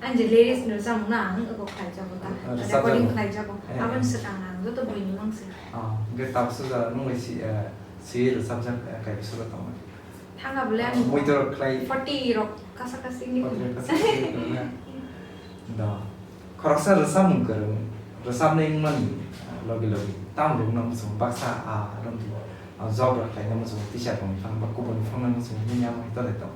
ang je lyrics ni rwchapmung na ang abo khlaijago ta, eh, recording rwchapjago. Khlaijago. Eh, aboni eh. Swkang ang joto bini mang se. Oh, hwnkhe tabuk swk nwng bai si, eh, si rwchapjak, eh, kaibwswk rok tongo. Thangka bole, ah, ani muitu rok khlai. Forty rok kasa kasi ni. Forty rok kasa kasi ni na. Do. Khoroksa rwchapmung kwrwng, rwchapnai wngmani, ah, logi logi. Tamo rwngna muchungo baksa, ah, romtwi, ah, job rok khlaina muchungo, teacher rokni phang ba kubuni phang na muchungo, nini amo hai tole tong?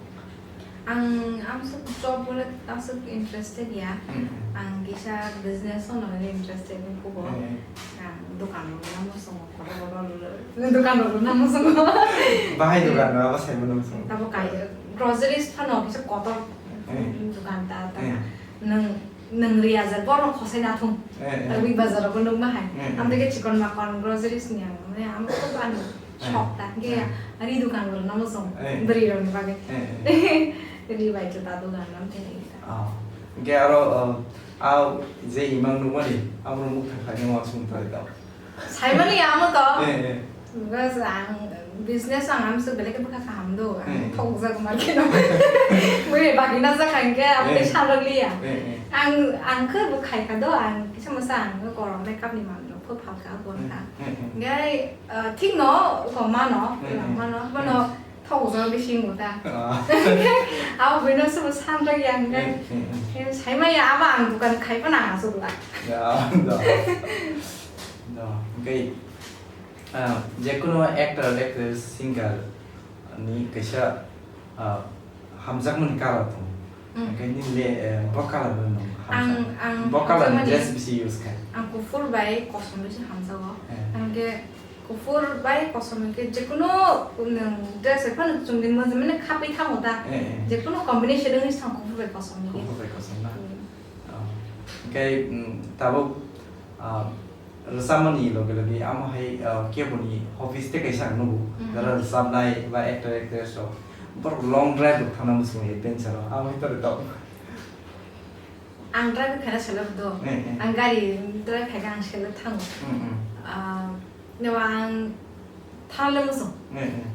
Ang, ang aswk job bole aswk interested ya. Hmm. Ang kisa business o no interested wngkhubo. Hmm. Ang dokan rwna muchungo, kotor kotor dokan rwna muchungo. Bahai dokan rwna abo sai mano muchungo. Tabo kai, groceries phano kisa kotor, hmm, dokan ta, ta. Hmm. Nwng, nwng ri hajar borok khosai nathung. Eh, eh. Tei bazar rogo nukma hai. Eh, eh. Amtwi khe chikon makon groceries ni ang, mane ang kok ani, eh, shop ta. Hwnkhe, eh, ani dokan rwna muchungo. Eh. Bwrwi rokni bagwi. Eh, eh. Ri bai juta dokan amtwi. Ah. Hwnkhe aro, ah, ah, je imang nukmani, abono mukthang khlaina uansukmung tong. Saimani amo to. Eh, eh. Because ang business ang amso belai khe bwkha kaham do. Ang, eh, eh, thokjak market o. Bui bagina jak hwnkhe amo, eh, salok liya. Eh, eh. Ang, ang khe bo khai kha do, ang kisa masa ang korok makeup ni manrok pho phal kha, bon kha. Eh, eh, eh. Gai, uh, thik no, ko mano, eh, eh, mano, eh, mano. Thok jora bising bo ta. Ah. Abo buino sobo sanrok ya hwnkhe. Eh, eh, eh. Eh, saimaya abo ang dukan khai phano ang aswk la. Ya, da. Da, hwnkhe, ah, jekunu actor, actress, singer ni kaisa, ah, hamjakmani color tongo. Hmm. Hwnkhe nini le, eh, bo color no hamjak? Ang, ang bo color ni hamjakmani dress bisi use khai? Ang kuphur bai kosom bisi hamjago. Eh. Hwnkhe Kuphur bai kosom hwnkhe jekunu nwng dress hai phano chumui mano, mane khapui thango ta. Eh, eh. Jekunu combination wngwi se thang kuphur bai kosom hwnkhe. Kuphur bai kosom na? Hmm. Oh. Hwnkhe, mm, tabuk, ah, rwchapmani loge loge amo hai, ah, keboni hobbies tei kaisa ang nugo. Hmm. Jara rwchapnai ba actor actress rok. Borok long drive rok thangna muchungo adventure o. Amo hai tore tok. Ang drive khaina selok do. Eh, eh. Ang gari drive khaikhe ang selok thango. Hmm, hmm. Ah, Neba ang thanle muchung. Eh, eh.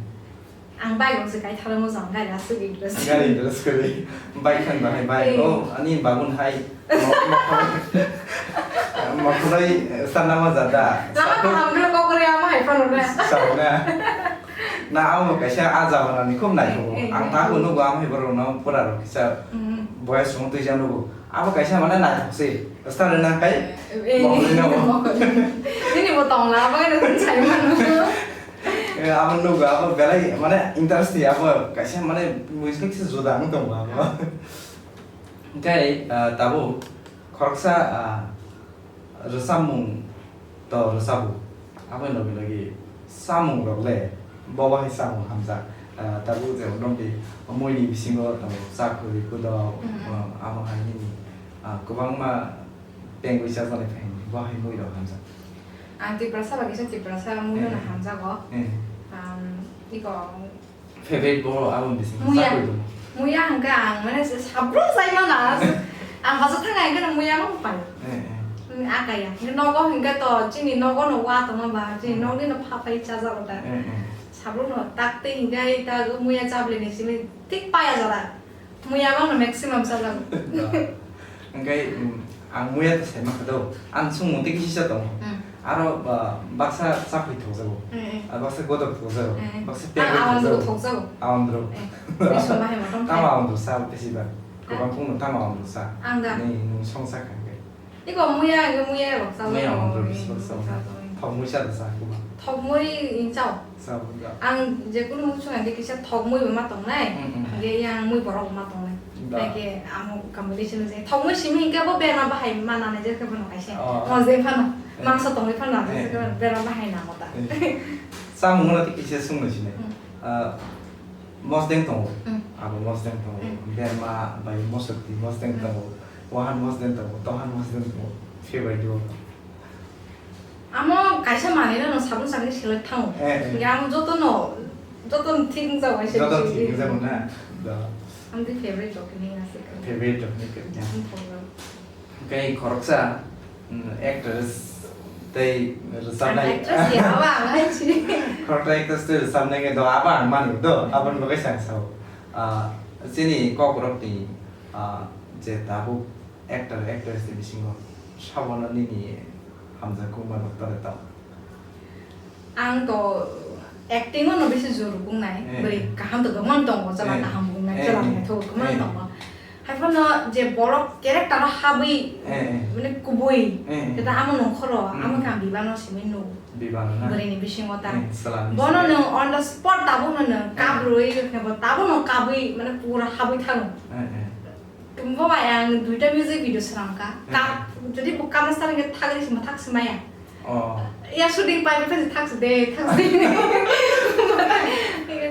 Ang bike rok se kai thangna mojang, gari aswk interest. Gari interest kwrwi. Bike thang bahai bike. Ei. Oh, ani bagun hai. Mo-, mokhoroi, mokhoroi, eh, sanna ma jada. Lama kaham khe kok rwya ma hai phano na. Sao na. Na, amo kaisa a jabana ni khub naithogo. Eh, eh, ang eh. Takhuk nugo, amo hai borok no pura rok kisa Mm. boya song twi ja nugo. Abo kaisa mane naithok se. Start na kai. Eh, eh, mokhoroi no. Mokhoroi. Nini bo tong la, abo no sai manu. Eh, abo nugo, abo belai mane interest ya, abo kaisa mane music se juda ang tong abo. Hwnkhe, ah, tabuk khoroksa, ah, rwchapmung to rwchabu. Aboni logi logi chamung rok le bo bahai chamung hamjak. Ah, tabuk je romdi muini bisingo tongo chakhuri, kudok, Mm-hmm. ah, amo hai nini, ah, kwbangma pengwi chajaknai phaini bo hai mui rok hamjak. Ang Tiprasa bai kisa Tiprasa mui no Eh. hamjago. Eh. Um, iko Favorite bo aboni bisingo Muya. Chakri dong. Muya hwnkhe ang mane se sabrung sai mano. Ang hasa thang ai gana muya no pai. Eh, eh. Hmm, akaya. Nogo hwnkhe to chini nogo no wa tongma ba, chini Hmm. nogni no pha pai chajago ta. Eh, eh. Sabrung no tak tei hwnkhe ta muya chabli ni simi thik paya jora. Muya bang no maximum chajago. Da. Hwnkhe, mm, ang muya ta sai mankha do. Ang sungmung tei kisa tongo. Hmm. Aro, ah, baksa chakhwi thokjago. Eh, eh. Ah, baksa godok thokjago. Eh, eh. Baksa Ang pengwi awandru thokjago. Thokjago. Awandru. Eh, bisi bahai motom Tamo khai. Awandru sa bisi ba. Kwbang Ah. khungno tamo awandru sa. Ang da. Ni, ni songsa kha khe. Iko muya, iko muya rok sa Muya rok. Awandru Eh, bisi baksa sa awandru. Thok mui sa da sa kwbang. Thok mui in chao. Sa awandru. Ang je kunu mung chunga de kisa thok mui bo ma tongnai. Mm, mm. Ge yang mui borok bo ma tongnai. Da. Like, amo combination je. Thok mui simi hingke bo berma bahai mana ne je ke bono kaise. Oh. Mo je phano, Eh. mangsa tongwi phano, Eh. je ke berma bahai na mo ta. Eh. Samung no tiki se sung no sine. Hmm. Ah, mosdeng tongo. Hmm. Abo mosdeng tongo. Hmm. Berma bai mosok ti mosdeng Hmm. tongo. Wahan mosdeng tongo. Tohan mosdeng tongo. Favorite wo. Amo kaisa manwi no sabun sakni selek thango. Eh, eh. Hingke amo joto no, joto no thik wngjago kaisa Joto bisi. Thik wngjago na. Da. Amtwi favorite rok ni aswk. Favorite rok ni kanya. Wngthok rok. Hingke khoroksa, mm, actress tei rwchapnai. Ang actress ya, abo ang hai si. Khoroksa actress tei rwchapnai khe do, abo ang mani do, aboni bagwi sa ang sao. Ah, chini kokrok ni, ah, je tabuk Actor, actress ni bisingo sabono nini hamjakmung mano tore tamo? Ang to acting o no bisi jor wngnai, Eh. bwrwi kaham to kwbangma tongo, chwla Eh. kaham wngnai, Eh. chwla naithok kwbangma Eh. tongo. Haiphano je borok character o habwi, Eh. mane kubui, Eh. khe ta amo nongkhoro, Mm. amo khe ang bibano simi nugo. Bibano na? Bwrwi ni bisingo ta. Eh, chwla ni Bono bisingo. Nwng on the spot tabuk no nwng Eh. kabrwi, khe bo tabuk no kabwi, mane pura habwi thango. Eh, eh. Bo bai ang duita music video swnamkha. Hmm. Kap, jodi bo kapna style hwnkhe thagri se mwthak se maya. Oh. Ya shooting pai pai thak se de, thak se de.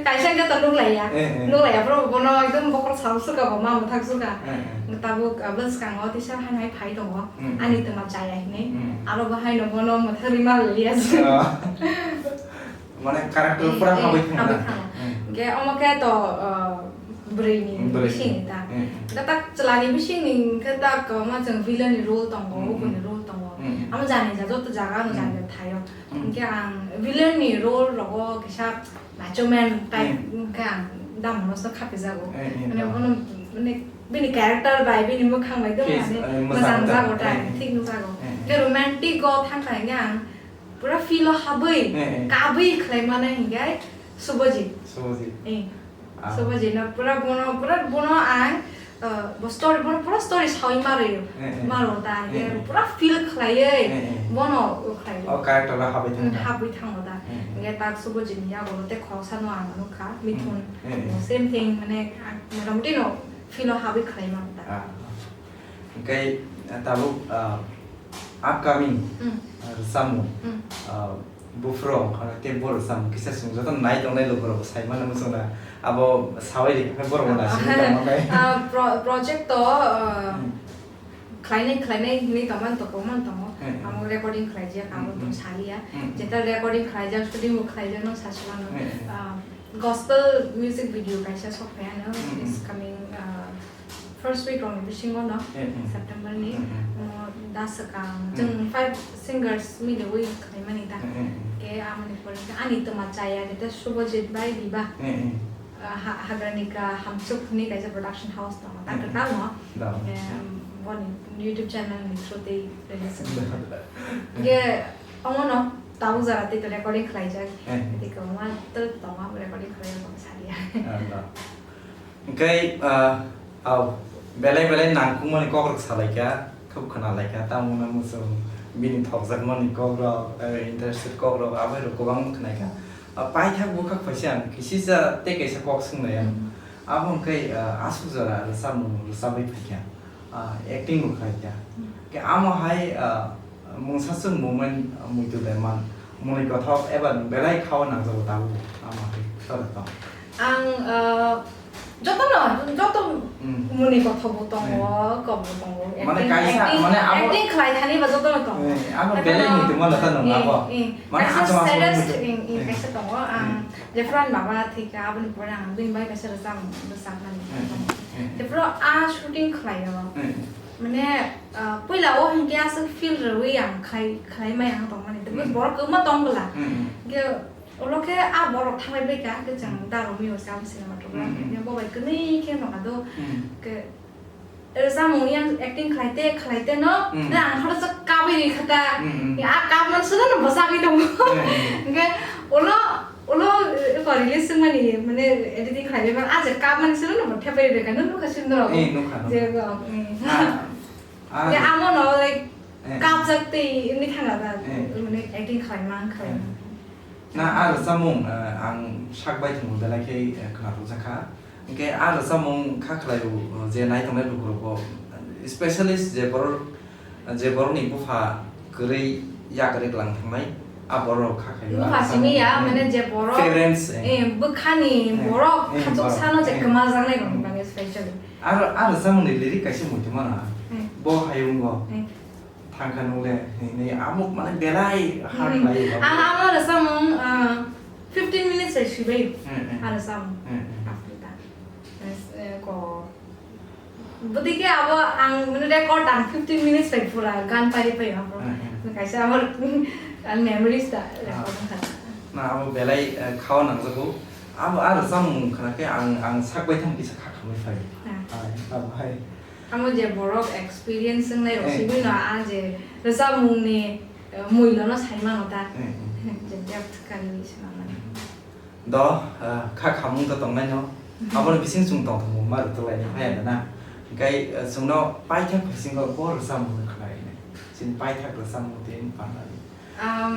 Kaisa hwnkhe to nuklaiya. Eh, eh. Nuklaiya, bro, bono ekdom bokhorok sao suka, bo ma mwthak suka. Eh, eh. Tabuk, ah, bwskango tisa hai hai phai tongo. Hmm, Ani hmm. Twma chaya hinwi. Hmm. Aro bo haino bono mwthak rima liya se. Oh. Mane character Eh, pura eh, habwi thango habwi na? Thango. Hmm. Hingke omo khe to, uh, bwrwi ni Bwrwi. Bising ni ta. Hmm. Hingke tak chwla ni bising ni hingke tak, uh, ma chwng villain ni role tongo, Hmm, uboni hmm. Role tongo. Hmm, hmm. Amo jani ja, joto jaga ano Hmm. Jani ja thaio. Hmm. Hingke ang villain ni role rogo kisa macho man type Hmm. Hingke ang dam no so khape jago. Hmm, hmm, Mane dam. Bono, mane bini character bai, bini mwkhang bai dong Face, mane eh, mwchang mwchang ta. Jago ta, Hmm, hmm. Thik no jago. Hmm, hmm. Hingke romantic go thang kha hingke ang Pura feel o habwi, Eh, eh. Kabwi khlai mano hingkhe Subhajit. Subhajit. Eh. Ah. Subhajit no pura bono, pura bono ang, eh, bo story, bono pura story sawi marwi, Eh, eh. Maro ta, Eh, eh. Pura feel khlaiwi, Eh, eh. Bono khlaiwi. O character o habwi thangkha. Hmm, habwi thango ta. Eh, eh. Hingkhe tak Subhajit ni yago tei khoroksa no ang nukha, Mithun. Hmm. Eh, eh. Same thing, mane, ang motamoti no feel o habwi khlai mano ta. Ah. Hingkhe, eh, tabuk, ah, upcoming, Hmm. Ah, rwchapmung, Hmm. Ah, buphuru wngkha tei bo rwchapmung kisa chwng joto nai tongnai lukurokbo sai mano muchungna abo sawi rikha khe borokbo naisingwi tongma khe. Ah, pro-, project to, ah, Hmm. Khlainai, khlainai hinwi tongmani tongo, mani tongo. Hmm, hmm. Amo recording khlaijak, amo Hmm, tong hmm. Saliya. Hmm, hmm. Jeta recording khlaijak, shooting bo khlaijak, no sasi mano. Hmm, hmm. Ah, gospel music video kaisa sok phaiya no, Hmm, hmm. Is coming, ah, First week rokni bisingo no, Eh, eh. September ni, Eh, eh. Omo da swkang. Eh. Chwng five singers miliwi khlaimani da. Eh, eh, eh. Ke amoni pore khe ani twma chaya de, Subhajit bai Biba. Eh, eh. Ah, ha-, Hagrani Ka Hamchuk hwnwi kaisa production house tongo. Da Eh, eh. kwtal no. Da. Em, boni YouTube channel ni through tei release wngkha. Da. Ge omo no tabuk jora tei recording khlaijak. Eh. Tei kwbangma twk tongo, recording khlai tongo sariya. Ah, da. Hingke, ah, au, belai belai nangkukmani kokrok salaikha, khub khwnalaikha, tamungno muchung bini thokjakmani kokrok, eh, interested kokrok, abairok kwbang khwnaikha. Ah, paithak bwkhak phaisa ang kisisa tei kaisa kok swngnai ang. Mm. Abo hwnkhe, ah, aswk jora rwchapmung rwchapwi phaikha. Ah, acting bo khlaikha. Mm. Hwnkhe amo hai, ah, Mungsa chwng movement, uh, muitu de man, mwnwi kothok eba belai khao nangjago tabuk, ama hai sara tong. Ang, uh, jotono, joto Mm. mwnwi kothok bo tongo, Mm. kok bo tongo. Mane Acting, kaisa, acting, mane abo acting khlai thani ba jotono tongo. Eh, abo Haikhe belai no, muitu mano ta nung eh, abo. Eh, Mane kaisa achama saddest, songwi muitu. Eh, eh, Mm. kaisa tongo, ang Mm. jephru ani baba thwikha, aboni pore ang bini bai kaisa rwchapmung rwchapmani. Mm, mm, mm. Jephru a shooting khlaio. Mm, mm. Mane, ah, puila o hinkhe aswk feel rwui ang khlai, khlai maya ang tongmani. Tei Mm. borok kwbangma tong bwla. Mm, mm. Hinkhe ulo khe a borok thanglai bai kha, hinkhe chwng Mm. da Romeo se abo cinema program. Mm, mm. Hinkhe bo bai kwnwi khe nokha do. Mm. Khe rwchapmung yang acting khlai te, khlai te no, Mm. tei ang horo chwk kabwi rwi kha ta. Mm, mm. A kabman sudo no bwsagwi tongo. Mm, mm. Hinkhe ulo Ulo, eh, eko release wngmani, mane, editing khlaiwi man, ah, je kapmani silo no, bo thepai rwkha, nw nukha sundor. Eh, nukha, nukha. Je, bo, eh. Ah, ah. Ya, amo no, like, Eh. Kapjak tei wngwi thangna da, Eh. Mane, acting khlai man, khlai Eh. Man. Na, ah, rwchapmung, eh, ang sak bai thwngmung belai khe, eh, khwnathokjakha. Hwnkhe, ah, rwchapmung kha khlai-o, eh, je nai tongnai lukurokbo, specialist je borok Je borokni bupha kwrwi yakarwi kwlang thangnai, a borok kha khaio. Bupha simi ya, mane je borok, parents, eh. Eh, bwkhani borok khachuksano je kwmajaknai rokni bagwi specially. Aro, aro samungni lyric kaisa muitu mano. Eh. Bo hayungo thangkha nungle, hinwi amo mane belai hard khlaio. Ang amo rwchapmung, ah, fifteen minutes hai swibai. Eh, eh. Aro samung. Eh, eh. After that. Yes, eh, ko Bwtwi khe abo ang mane record ang fifteen minutes bai pura gan pari pai abo. Hmm, hmm. Kaisa abo memories da record wngkha. Na abo belai, eh, khao nangjago. Abo a rwchapmung khna khe ang, ang sak bai thang kisa kha khamwi phai. Hmm. Hai, abo hai. Amo je borok experience wngnai rok sibui no a je rwchapmungni, eh, muilo no sai mano ta. Hmm, hmm. Je depth kari se mano. Do, ah, kha khamung to tongnai no. Mhm. Aboni bising chwng tongthokmung ma rwtwk lainai phai ya na. Hwnkhe, ah, chwngno paithak bisingo bo rwchapmung no khwnainai. Chini paithak rwchapmung tei pandani. Um,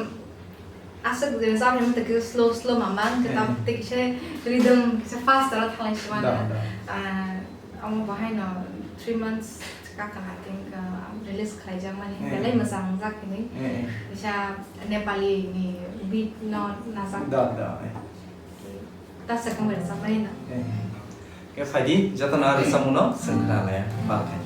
aswk rwchap hinwi tongkhe slow slow mama, hwnkhe tam Eh. tei kisa rhythm kisa fast aro thalai se mano. Da, da. Ah, Amo bahaino three months kakana, I think, uh, release khlaijakmani, Eh. belai mwchang wngjak hinwi. Eh, eh. Kisa Nepali ni beat no najak. Da, da, eh. Ta sakang bai rwchapmani no. Eh, eh. Khe phaidi, jotono a rwchapmungno chwng khna laya, bal khai.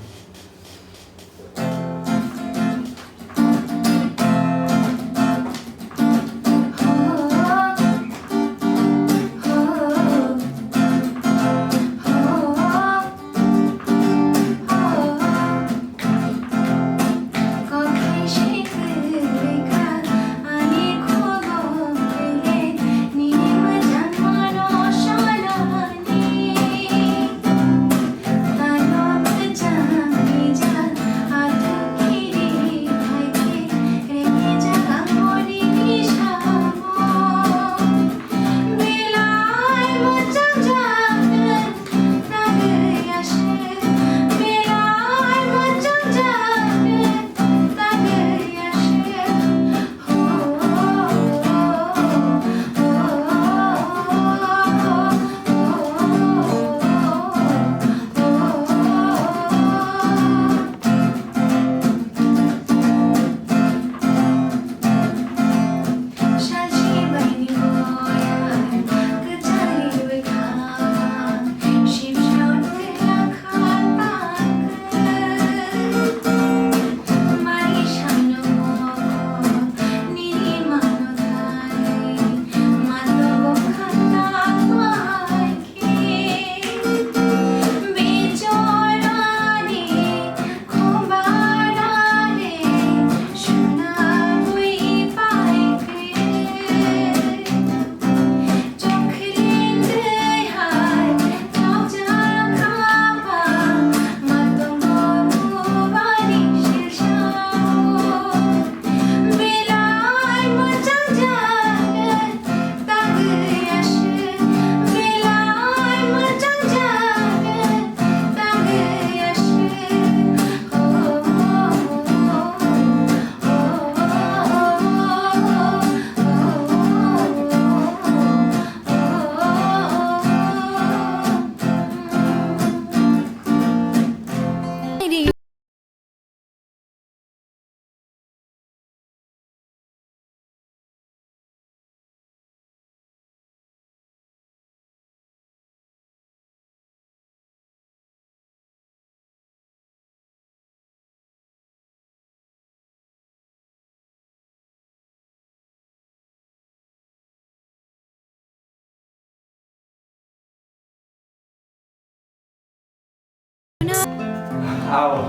Au,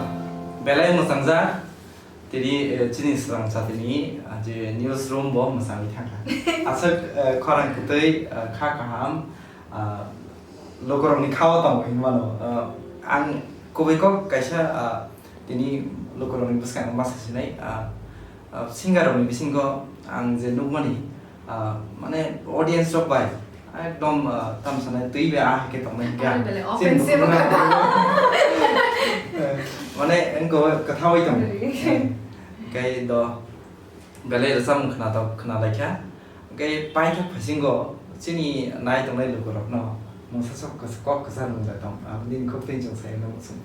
belai mwchangja. Tini, eh, chini swrang chatini, ah, je newsroom bo mwchangwi thangkha. Aswk, eh, khorang kwtwi, eh, kha kaham, ah, lukurokni khao tongo hinmano. Ah, ang kubui kok kaisa, ah, tini lukurokni bwskango ma sasinai, ah, ah, singer rokni bisingo ang je nukmani, ah, mane audience rok bai ekdom, ah, tamo sanai twi bai ah hai khe tongnai hwnkhe ang. Ani bele chini offensive bukhukno kha. Eh, mane wngkha kwthaui tongo. Ui. Eh, hwnkhe do belai rwchapmung khwnatok khwnalaikha. Hwnkhe paithak phasingo chini nai tongnai lukurokno mungsa sok kok kwchar nungjak tong. Aboni kok twi chwng sai wngna muchung.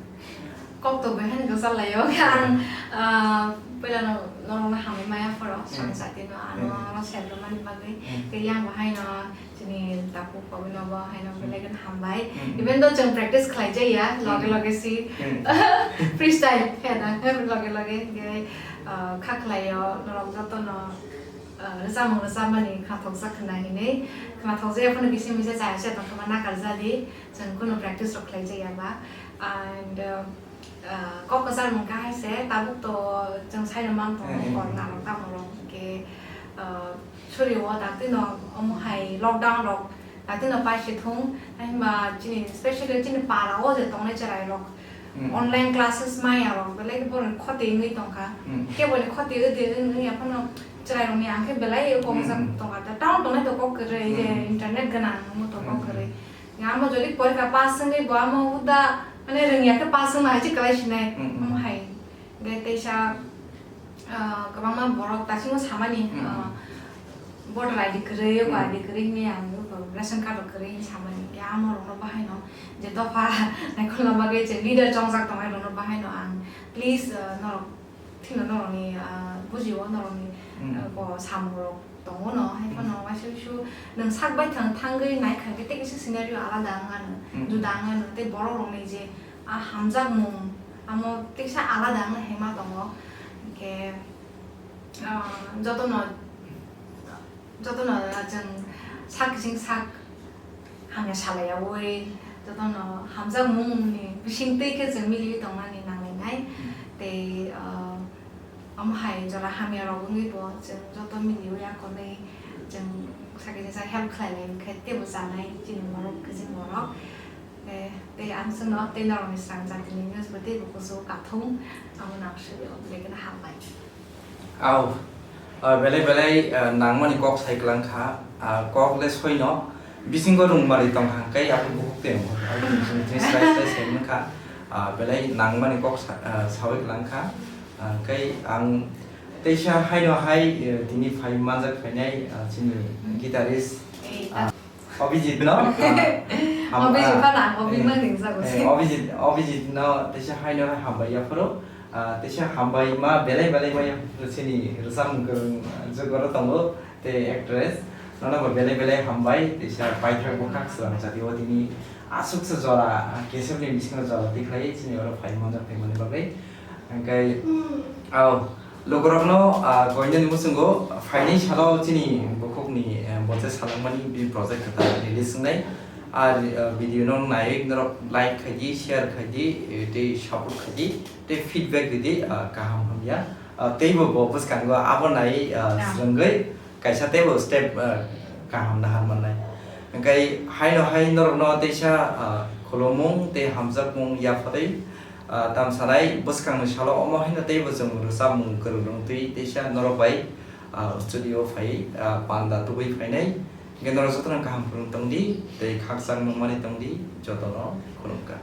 Kok to bai hwn kwchar laio. Ang, ah, puila no, norokno hambai maya phoro, hmm, swrang chatino, ano, hmm, ano sel rwmani bagwi. Hmm. Tei yang bo haino chini takhuk Pabino bo haino, hmm, belai kheno hambai. Hmm. Even though chwng practice khlai jaya, loge, hmm, loge si, hmm, freestyle khe da, loge, loge, hwnkhe, ah, kha khlaio, norok jotono, ah, rwchapmung rwchapmani khnathokjak khna hinwi, khnathokjaya phano kisa misa chaya se tongkha ba nakarjadi, chwng kunu practice rok khlai jaya ba. And, ah, Ah, kok kwchar mung kha hai se, tabuk to chwng saino man tongo, hmm, hmm, corona rok tamo rok, hwnkhe, ah, suri o daktino omo hai lockdown rok daktino pai se thung, himba chini specially chini para o je tongnai cherai rok, hmm, online classes maya rok belai boroni khoti wngwi tongkha, hmm, kebo ni khoti wngwi wngya phano cherai rokni ang khe belai kok, hmm, kwchar tongkha, town tongnai to kok kwrwi je, hmm, internet gwnang mo to kok, hmm, kwrwi. Nga amo jodi porikha pass wngwi bo amo huda, mane, rwngya khe pass wngma hai se kwlai sinai. Mm, mm. Omo hai. Hwnkhe teisa, ah, kwbangma borok dasingo samani, mm, mm, ah, voter I D kwrwi, oko, mm, I D kwrwi hinwi ang oko ration card rok kwrwi hinwi samani. Hwnkhe amo rokno bahaino je dopha naikolna bagwi je leader chongjak tongnai rokno bahaino ang please, ah, norok Thino norokni, ah, bujio norokni, mm, ah, bo samung rok tongo no, hai phano, mm, waisa wuisu nwng sak bai thang thangwi nai kha khe tei kisa scenario alada wngano, mm, juda wngano, tei borok rokni je, ah, hamjakmung amo teisa alada wngna hema tongo. Hwnkhe, ah, jotono Jotono chwng sak kising sak hamya salaiyaui, jotono hamjakmungni bisingtwi khe chwng miliui tongmani nanglainai. Hmm. Tei, ah, omo hai jora hamya rok wngwi bo chwng joto miliui akonwi chwng sak kising sak help khlailai khe teibo chanai chini borok, kwchwng borok. Eh, tei ang chwngno tei norokni swrang jatini news bo teibo kuchugo kathung, amo nang swi o, belai kheno hambai. Au, ah, belai belai, ah, nangmani kok sai kwlang kha, ah, kok le soino bisingo rwngmari tong kha, hwnkhe aphuru bukhuk tei wngkha, ah, chini chini srai srai sai mankha, ah, belai nangmani kok sa-, ah, saui kwlang kha, ah, hwnkhe ang teisa haino hai, eh, tini phai manjak phainai, ah, chini guitarist, ah, Abhijit no? Ah, ham-, Abhijit ah, phano ang Abhi eh, mang ringjago eh, se. Abhijit, Abhijit no teisa haino hambai yaphuru. Ah, teisa hambai ma belai belai ma yaphuru chini rwchapmung kwrwng jogoro tongo tei actress. Nono bo belai belai hambai, teisa paithak bwkhak swrang jati o tini aswksa jora, ah, kesep ni bisingo jora tikhlai chini oro phai manjak phaimani bagwi. Hwnkhe, au, lukurokno, ah, koinani muchungo phainai salo chini bukhukni, eh, bo je salangmani bini project kwtal release wngnai. Ah, ah, video no naiwi norok like khaidi, share khaidi, eh, tei support khaidi, tei feedback ridi, ah, kaham hamya. Ah, teibo bo bwskango abo nai, ah, ya, swrwngwi kaisa teibo step, ah, kaham nahar mannai. Hwnkhe haino hai norokno teisa, ah, khulumung tei hamjakmung yapharwi, ah, tamsanai bwskangni salo omo haino teibo chwng rwchapmung kwrwng rwngtwi teisa norok bai, ah, studio phai, ah, panda tubui phainai. Hwnkhe norok jotono kaham phwrwng tongdi tei khakchang nukmani tongdi, jotono khulumkha.